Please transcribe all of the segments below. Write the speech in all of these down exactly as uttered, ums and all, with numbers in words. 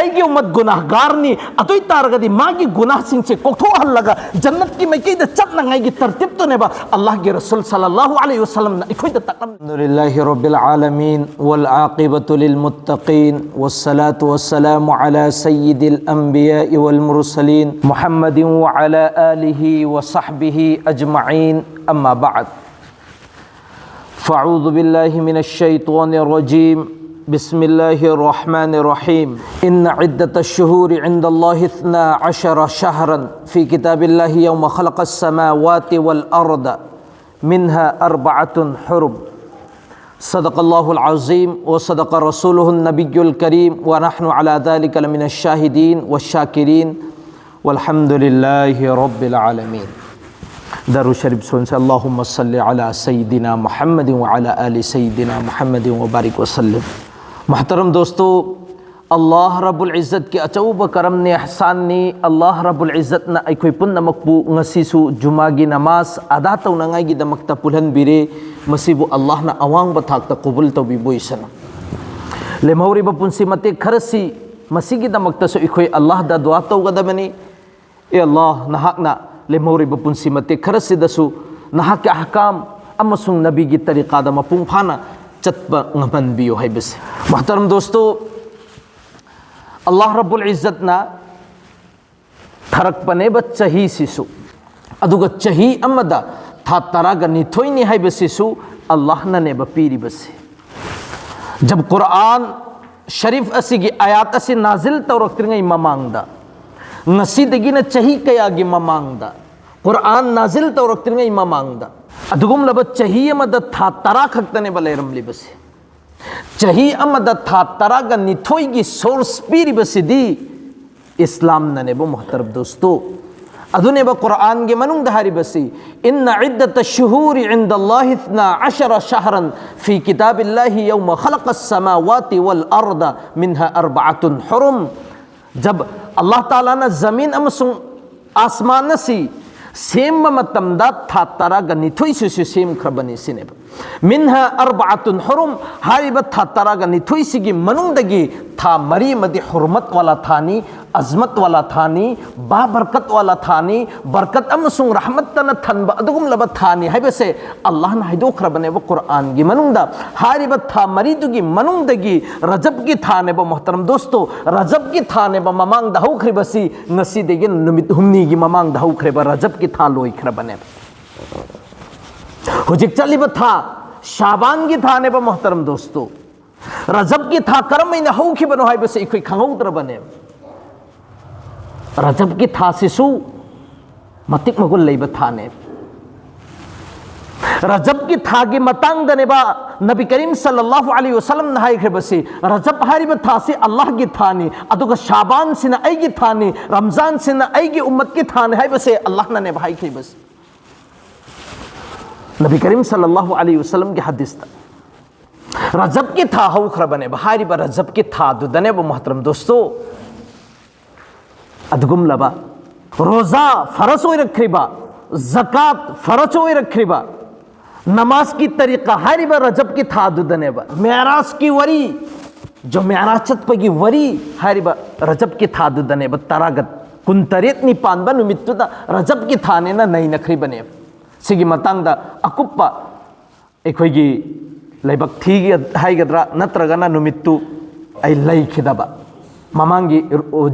ꯑꯩꯒꯤ ꯎꯃꯠ ꯒꯨꯅꯥꯍꯒꯥꯔꯅꯤ꯫ ꯑꯗꯨ ꯑꯣꯏ ꯇꯥꯔꯒꯗꯤ ꯃꯥꯒꯤ ꯒꯨꯅꯥꯍꯁꯤꯡꯁꯦ ꯀꯣꯛꯊꯣꯛꯍꯜꯂꯒ ꯖꯟꯅꯠꯀꯤ ꯃꯥꯏꯀꯩꯗ ꯆꯠꯅꯉꯥꯏꯒꯤ ꯇꯔꯇꯤꯞꯇꯨꯅꯦꯕ ꯑꯜꯂꯥꯍꯒꯤ ꯔꯁꯨꯜ ꯁꯜꯂꯜꯂꯥꯍꯨ ꯑꯂꯩꯍꯤ ꯋꯁꯜꯂꯝꯅ ꯑꯩꯈꯣꯏꯗ ꯇꯥꯛꯂꯝꯃꯤ꯫ الحمد لله رب العالمين، والعاقبة للمتقين، والصلاة والسلام على سيد الأنبياء والمرسلين، محمد وعلى آله وصحبه أجمعين. أما بعد، فأعوذ بالله من الشيطان الرجيم. بسم الله الرحمن الرحيم. إن عدة الشهور عند الله اثنا عشر شهرا في كتاب الله يوم خلق السماوات والأرض منها أربعة حرم. صدق الله العظيم وصدق رسوله النبي الكريم ونحن على ذلك لمن الشاهدين والشاكرين والحمد لله رب العالمين. درود شریف سنیں، اللهم صل على سيدنا محمد وعلى آل سيدنا محمد وبارك وسلم. محترم دوستو، ꯑꯜꯂꯥꯍ ꯔꯕꯨꯜ ꯏꯖꯠꯀꯤ ꯑꯆꯧꯕ ꯀꯔꯝꯅꯤ, ꯑꯦꯍꯁꯥꯟꯅꯤ꯫ ꯑꯜꯂꯥꯍ ꯔꯕꯨꯜ ꯏꯖꯠꯅ ꯑꯩꯈꯣꯏ ꯄꯨꯝꯅꯃꯛꯄꯨ ꯉꯁꯤꯁꯨ ꯖꯨꯃꯥꯒꯤ ꯅꯃꯥꯖ ꯑꯗꯥ ꯇꯧꯅꯉꯥꯏꯒꯤꯗꯃꯛꯇ ꯄꯨꯜꯍꯟꯕꯤꯔꯦ꯫ ꯃꯁꯤꯕꯨ ꯑꯜꯂꯥꯍꯅ ꯑꯋꯥꯡꯕ ꯊꯥꯛꯇ ꯀꯕꯨꯜ ꯇꯧꯕꯤꯕ ꯑꯣꯏꯁꯅꯨ꯫ ꯂꯦꯝꯍꯧꯔꯤꯕ ꯄꯨꯟꯁꯤ ꯃꯇꯦꯛ ꯈꯔꯁꯤ ꯃꯁꯤꯒꯤꯗꯃꯛꯇꯁꯨ ꯑꯩꯈꯣꯏ ꯑꯜꯂꯥꯍꯗ ꯗꯨꯋꯥ ꯇꯧꯒꯗꯕꯅꯤ꯫ ꯑꯦ ꯑꯜꯂꯥꯍ, ꯅꯍꯥꯛꯅ ꯂꯦꯝꯍꯧꯔꯤꯕ ꯄꯨꯟꯁꯤ ꯃꯇꯦꯛ ꯈꯔꯁꯤꯗꯁꯨ ꯅꯍꯥꯛꯀꯤ ꯑꯍꯀꯥꯝ ꯑꯃꯁꯨꯡ ꯅꯕꯤꯒꯤ ꯇꯔꯤꯀꯥꯗ ꯃꯄꯨꯡ ꯐꯥꯅ ꯆꯠꯄ ꯉꯝꯍꯟꯕꯤꯌꯨ ꯍꯥꯏꯕꯁꯦ꯫ ꯃꯨꯍꯇꯔꯝ ꯗꯣꯁꯇꯣ, ꯑꯜꯂꯥꯍ ꯔꯕꯨꯜ ꯏꯖꯠꯅ ꯊꯥꯔꯛꯄꯅꯦꯕ ꯆꯍꯤꯁꯤꯁꯨ, ꯑꯗꯨꯒ ꯆꯍꯤ ꯑꯃꯗ ꯊꯥ ꯇꯔꯥꯒ ꯅꯤꯊꯣꯏꯅꯤ ꯍꯥꯏꯕꯁꯤꯁꯨ ꯑꯜꯂꯥꯍꯅꯅꯦꯕ ꯄꯤꯔꯤꯕꯁꯦ꯫ ꯖꯕ ꯀꯨꯔꯑꯥꯟ ꯁꯔꯤꯐ ꯑꯁꯤꯒꯤ ꯑꯌꯥꯠ ꯑꯁꯤ ꯅꯥꯖꯤꯜ ꯇꯧꯔꯛꯇ꯭ꯔꯤꯉꯩ ꯃꯃꯥꯡꯗ, ꯉꯁꯤꯗꯒꯤꯅ ꯆꯍꯤ ꯀꯌꯥꯒꯤ ꯃꯃꯥꯡꯗ ꯀꯨꯔꯑꯥꯟ ꯅꯥꯖꯤꯜ ꯇꯧꯔꯛꯇ꯭ꯔꯤꯉꯩ ꯃꯃꯥꯡꯗ ꯑꯗꯨꯒꯨꯝꯂꯕ ꯆꯍꯤ ꯑꯃꯗ ꯊꯥ ꯇꯔꯥ ꯈꯛꯇꯅꯦꯕ ꯂꯩꯔꯝꯂꯤꯕꯁꯦ꯫ ꯆꯍꯤ ꯑꯃꯗ ꯊꯥ ꯇꯔꯥꯒ ꯅꯤꯊꯣꯏꯒꯤ ꯁꯣꯔꯁ ꯄꯤꯔꯤꯕꯁꯤꯗꯤ ꯏꯁꯂꯥꯝꯅꯅꯦꯕ, ꯃꯨꯍꯇꯔꯝ ꯗꯣꯁꯇꯣ꯫ ꯑꯗꯨꯅꯦꯕ ꯀꯨꯔꯑꯥꯟꯒꯤ ꯃꯅꯨꯡꯗ ꯍꯥꯏꯔꯤꯕꯁꯤ, "إن عدة الشهور عند الله اثنا عشر شهرا في كتاب الله يوم خلق السماوات والأرض منها أربعة حرم." ꯖꯕ ꯑꯜꯂꯥꯍ ꯇꯥꯂꯥꯅ ꯖꯃꯤꯟ ꯑꯃꯁꯨꯡ ꯑꯁꯃꯥꯟ ꯑꯁꯤ ꯁꯦꯝꯕ ꯃꯇꯝꯗ ꯊꯥ ꯇꯔꯥꯒ ꯅꯤꯊꯣꯏꯁꯤꯁꯨ ꯁꯦꯝꯈ꯭ꯔꯕꯅꯤ ꯁꯤꯅꯦꯕ꯫ ꯃꯤꯟꯍꯥ ꯑꯔꯕꯥꯇꯨꯟ ꯍꯨꯔꯨꯝ, ꯍꯥꯏꯔꯤꯕ ꯊꯥ ꯇꯔꯥꯒ ꯅꯤꯊꯣꯏꯁꯤꯒꯤ ꯃꯅꯨꯡꯗꯒꯤ ꯊꯥ ꯃꯔꯤ ꯑꯃꯗꯤ ꯍꯨꯔꯃꯠ ꯋꯥꯂꯥ ꯊꯥꯅꯤ, ꯑꯖꯃꯠ ꯋꯥꯂꯥ ꯊꯥꯅꯤ, ꯕꯥꯕꯔꯀꯠ ꯋꯥꯂꯥ ꯊꯥꯅꯤ, ꯕꯔꯀꯠ ꯑꯃꯁꯨꯡ ꯔꯍꯃꯠꯇꯅ ꯊꯟꯕ ꯑꯗꯨꯒꯨꯝꯂꯕ ꯊꯥꯅꯤ ꯍꯥꯏꯕꯁꯦ ꯑꯜꯂꯥꯍꯅ ꯍꯥꯏꯗꯣꯛꯈ꯭ꯔꯕꯅꯦꯕ ꯀꯨꯔꯥꯟꯒꯤ ꯃꯅꯨꯡꯗ꯫ ꯍꯥꯏꯔꯤꯕ ꯊꯥ ꯃꯔꯤꯗꯨꯒꯤ ꯃꯅꯨꯡꯗꯒꯤ ꯔꯖꯕꯀꯤ ꯊꯥꯅꯦꯕ, ꯃꯣꯍꯇꯔꯝ ꯗꯣꯁꯇꯣ, ꯔꯖꯕꯀꯤ ꯊꯥꯅꯦꯕ ꯃꯃꯥꯡꯗ ꯍꯧꯈ꯭ꯔꯤꯕꯁꯤ꯫ ꯉꯁꯤꯗꯒꯤ ꯅꯨꯃꯤꯠ ꯍꯨꯝꯅꯤꯒꯤ ꯃꯃꯥꯡꯗ ꯍꯧꯈ꯭ꯔꯦꯕ, ꯔꯖꯕꯀꯤ ꯊꯥ ꯂꯣꯏꯈ꯭ꯔꯕꯅꯦꯕ꯫ ꯍꯧꯖꯤꯛ ꯆꯠꯂꯤꯕ ꯊꯥ ꯁꯥꯕꯥꯟꯒꯤ ꯊꯥꯅꯦꯕ, ꯃꯣꯍꯇꯔꯝ ꯗꯣꯁꯇꯣ꯫ ꯔꯖꯕꯀꯤ ꯊꯥ ꯀꯔꯝꯍꯥꯏꯅ ꯍꯧꯈꯤꯕꯅꯣ ꯍꯥꯏꯕꯁꯤ ꯑꯩꯈꯣꯏ ꯈꯪꯍꯧꯗ꯭ꯔꯕꯅꯦꯕ꯫ ꯔꯖꯕꯀꯤ ꯊꯥꯁꯤꯁꯨ ꯃꯇꯤꯛ ꯃꯒꯨꯟ ꯂꯩꯕ ꯊꯥꯅꯦ꯫ ꯔꯖꯕꯀꯤ ꯊꯥꯒꯤ ꯃꯇꯥꯡꯗꯅꯦꯕ ꯅꯕꯤ ꯀꯔꯤꯝ ꯁꯜꯂꯜꯂꯥꯍꯨ ꯑꯂꯩꯍꯤ ꯋꯁꯜꯂꯝꯅ ꯍꯥꯏꯈ꯭ꯔꯤꯕꯁꯤ, ꯔꯖꯕ ꯍꯥꯏꯔꯤꯕ ꯊꯥꯁꯤ ꯑꯜꯂꯥꯍꯒꯤ ꯊꯥꯅꯤ, ꯑꯗꯨꯒ ꯁꯥꯕꯥꯟꯁꯤꯅ ꯑꯩꯒꯤ ꯊꯥꯅꯤ, ꯔꯝꯖꯥꯟꯁꯤꯅ ꯑꯩꯒꯤ ꯎꯝꯃꯠꯀꯤ ꯊꯥꯅꯤ ꯍꯥꯏꯕꯁꯦ ꯑꯜꯂꯥꯍꯅꯅꯦꯕ ꯍꯥꯏꯈ꯭ꯔꯤꯕꯁꯤ꯫ ꯅꯕꯤ ꯀꯔꯤꯝ ꯁꯜꯂꯜꯂꯥꯍꯨ ꯑꯂꯩꯍꯤ ꯋꯁꯜꯂꯝꯒꯤ ꯍꯗꯤꯁꯇ꯫ ꯔꯖꯕꯀꯤ ꯊꯥ ꯍꯧꯈ꯭ꯔꯕꯅꯦꯕ, ꯍꯥꯏꯔꯤꯕ ꯔꯖꯕꯀꯤ ꯊꯥꯗꯨꯗꯅꯦꯕ, ꯃꯣꯍꯇꯔꯝ ꯗꯣꯁꯇꯣ, ꯑꯗꯨꯒꯨꯝꯂꯕ ꯔꯣꯖꯥ ꯐꯔꯖ ꯑꯣꯏꯔꯛꯈ꯭ꯔꯤꯕ, ꯖꯀꯥꯠ ꯐꯔꯖ ꯑꯣꯏꯔꯛꯈ꯭ꯔꯤꯕ, ꯅꯃꯥꯖꯀꯤ ꯇꯔꯤꯀꯥ ꯍꯥꯏꯔꯤꯕ ꯔꯖꯕꯀꯤ ꯊꯥꯗꯨꯗꯅꯦꯕ꯫ ꯃꯦꯔꯥꯖꯀꯤ ꯋꯥꯔꯤ, ꯖꯣ ꯃꯦꯔꯥꯖ ꯆꯠꯄꯒꯤ ꯋꯥꯔꯤ ꯍꯥꯏꯔꯤꯕ ꯔꯖꯕꯀꯤ ꯊꯥꯗꯨꯗꯅꯦꯕ, ꯇꯔꯥꯒ ꯀꯨꯟꯇꯔꯦꯠꯅꯤ ꯄꯥꯟꯕ ꯅꯨꯃꯤꯠꯇꯨꯗ ꯔꯖꯕꯀꯤ ꯊꯥꯅꯦꯅ ꯅꯩꯅꯈ꯭ꯔꯤꯕꯅꯦꯕ꯫ ꯁꯤꯒꯤ ꯃꯇꯥꯡꯗ ꯑꯀꯨꯞꯄ ꯑꯩꯈꯣꯏꯒꯤ ꯂꯥꯏꯕꯛ ꯊꯤꯒ ꯍꯥꯏꯒꯗ꯭ꯔꯥ, ꯅꯠꯇ꯭ꯔꯒꯅ ꯅꯨꯃꯤꯠꯇꯨ ꯑꯩ ꯂꯩꯈꯤꯗꯕ ꯃꯃꯥꯡꯒꯤ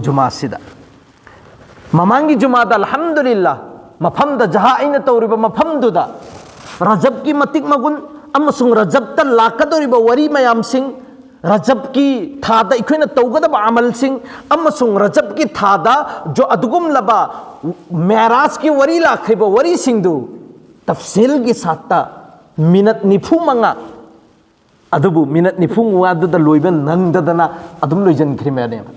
ꯖꯨꯃꯥꯁꯤꯗ꯫ ꯃꯃꯥꯡꯒꯤ ꯖꯨꯃꯥꯗ, ꯑꯜꯍꯝꯗꯨꯂꯤꯜꯂꯥ, ꯃꯐꯝꯗ, ꯖꯍꯥ ꯑꯩꯅ ꯇꯧꯔꯤꯕ ꯃꯐꯝꯗꯨꯗ, ꯔꯖꯕꯀꯤ ꯃꯇꯤꯛ ꯃꯒꯨꯟ ꯑꯃꯁꯨꯡ ꯔꯖꯕꯇ ꯂꯥꯛꯀꯗꯧꯔꯤꯕ ꯋꯥꯔꯤ ꯃꯌꯥꯝꯁꯤꯡ, ꯔꯖꯕꯀꯤ ꯊꯥꯗ ꯑꯩꯈꯣꯏꯅ ꯇꯧꯒꯗꯕ ꯑꯃꯜꯁꯤꯡ ꯑꯃꯁꯨꯡ ꯔꯖꯕꯀꯤ ꯊꯥꯗ ꯖꯣ-, ꯑꯗꯨꯒꯨꯝꯂꯕ ꯃꯦꯔꯥꯖꯀꯤ ꯋꯥꯔꯤ ꯂꯥꯛꯈ꯭ꯔꯤꯕ ꯋꯥꯔꯤꯁꯤꯡꯗꯨ ꯇꯐꯁꯤꯜꯒꯤ ꯁꯥꯠꯇ ꯃꯤꯅꯠ ꯅꯤꯐꯨ ꯃꯉꯥ, ꯑꯗꯨꯕꯨ ꯃꯤꯅꯠ ꯅꯤꯐꯨ ꯃꯉꯥꯗꯨꯗ ꯂꯣꯏꯕ ꯅꯪꯗꯗꯅ ꯑꯗꯨꯝ ꯂꯣꯏꯁꯤꯟꯈ꯭ꯔꯤꯕꯅꯦꯕ꯫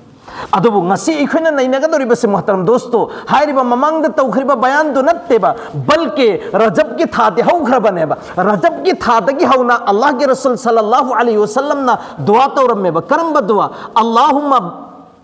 ꯑꯗꯨꯕꯨ ꯉꯁꯤ ꯑꯩꯈꯣꯏꯅ ꯅꯩꯅꯒꯗꯧꯔꯤꯕꯁꯤ, ꯃꯣꯍꯇꯔꯝ ꯗꯣꯁꯇꯣ, ꯍꯥꯏꯔꯤꯕ ꯃꯃꯥꯡꯗ ꯇꯧꯈ꯭ꯔꯤꯕ ꯕꯌꯥꯟꯗꯨ ꯅꯠꯇꯦꯕ, ꯕꯜꯀꯤ ꯔꯖꯕꯀꯤ ꯊꯥꯗꯤ ꯍꯧꯈ꯭ꯔꯕꯅꯦꯕ꯫ ꯔꯖꯕꯀꯤ ꯊꯥꯗꯒꯤ ꯍꯧꯅ ꯑꯜꯂꯥꯍꯒꯤ ꯔꯁꯨꯜ ꯁꯜꯂꯜꯂꯥꯍꯨ ꯑꯂꯩꯍꯤ ꯋꯁꯜꯂꯝꯅ ꯗꯨꯋꯥ ꯇꯧꯔꯝꯃꯦꯕ꯫ ꯀꯔꯝꯕ ꯗꯨꯋꯥ? "ꯑꯜꯂꯥꯍꯨꯝꯃ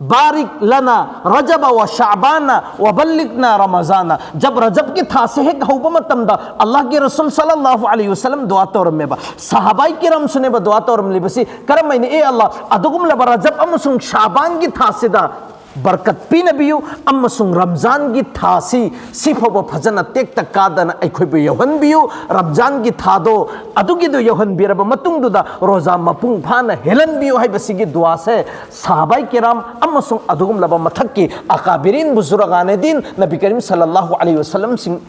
ꯕꯥꯔꯤꯛ ꯂꯅꯥ ꯔꯖꯕ ꯋꯥ ꯁꯥꯕꯥꯅ ꯋꯥ ꯕꯜꯂꯤꯛꯅꯥ ꯔꯃꯖꯥꯅ꯫ ꯖꯕ ꯔꯖꯕꯀꯤ ꯊꯥꯁꯦ ꯍꯦꯛ ꯍꯧꯕ ꯃꯇꯝꯗ ꯑꯜꯂꯥꯍꯒꯤ ꯔꯁꯨꯜ ꯁꯜꯂꯜꯂꯥꯍꯨ ꯑꯂꯩꯍꯤ ꯋꯥꯁꯜꯂꯝ ꯗꯨꯋꯥ ꯇꯧꯔꯝꯃꯦꯕ꯫ ꯁꯍꯥꯕꯥꯏ ꯀꯤꯔꯥꯝꯁꯨꯅꯦꯕ ꯗꯨꯋꯥ ꯇꯧꯔꯝꯂꯤꯕꯁꯤ꯫ ꯀꯔꯝꯍꯥꯏꯅ? ꯑꯦ ꯑꯜꯂꯥꯍ, ꯑꯗꯨꯒꯨꯝꯂꯕ ꯔꯖꯕ ꯑꯃꯁꯨꯡ ꯁꯥꯕꯥꯟꯒꯤ ꯊꯥꯁꯤꯗ ꯕꯔꯀꯠ ꯄꯤꯅꯕꯤꯌꯨ, ꯑꯃꯁꯨꯡ ꯔꯝꯖꯥꯟꯒꯤ ꯊꯥꯁꯤ ꯁꯤꯐꯥꯎꯕ ꯐꯖꯅ ꯇꯦꯛꯇ ꯀꯥꯗꯅ ꯑꯩꯈꯣꯏꯕꯨ ꯌꯧꯍꯟꯕꯤꯌꯨ꯫ ꯔꯝꯖꯥꯟꯒꯤ ꯊꯥꯗꯣ ꯑꯗꯨꯒꯤꯗꯣ ꯌꯧꯍꯟꯕꯤꯔꯕ ꯃꯇꯨꯡꯗꯨꯗ ꯔꯣꯖꯥ ꯃꯄꯨꯡ ꯐꯥꯅ ꯍꯦꯜꯍꯟꯕꯤꯌꯨ ꯍꯥꯏꯕꯁꯤꯒꯤ ꯗꯨꯋꯥꯁꯦ ꯁꯍꯥꯕꯥꯏ ꯀꯤꯔꯥꯝ ꯑꯃꯁꯨꯡ ꯑꯗꯨꯒꯨꯝꯂꯕ ꯃꯊꯛꯀꯤ ꯑꯀꯥꯕꯤꯔꯤꯟ ꯕꯨꯖꯨꯔꯒꯥꯅꯦꯗꯤꯟ ꯅꯕꯤ ꯀꯔꯤꯝ ꯁꯜꯂꯜꯂꯥꯍꯨ ꯑꯂꯩꯍꯤ ꯋꯥꯁꯜꯂꯝꯁꯤꯡ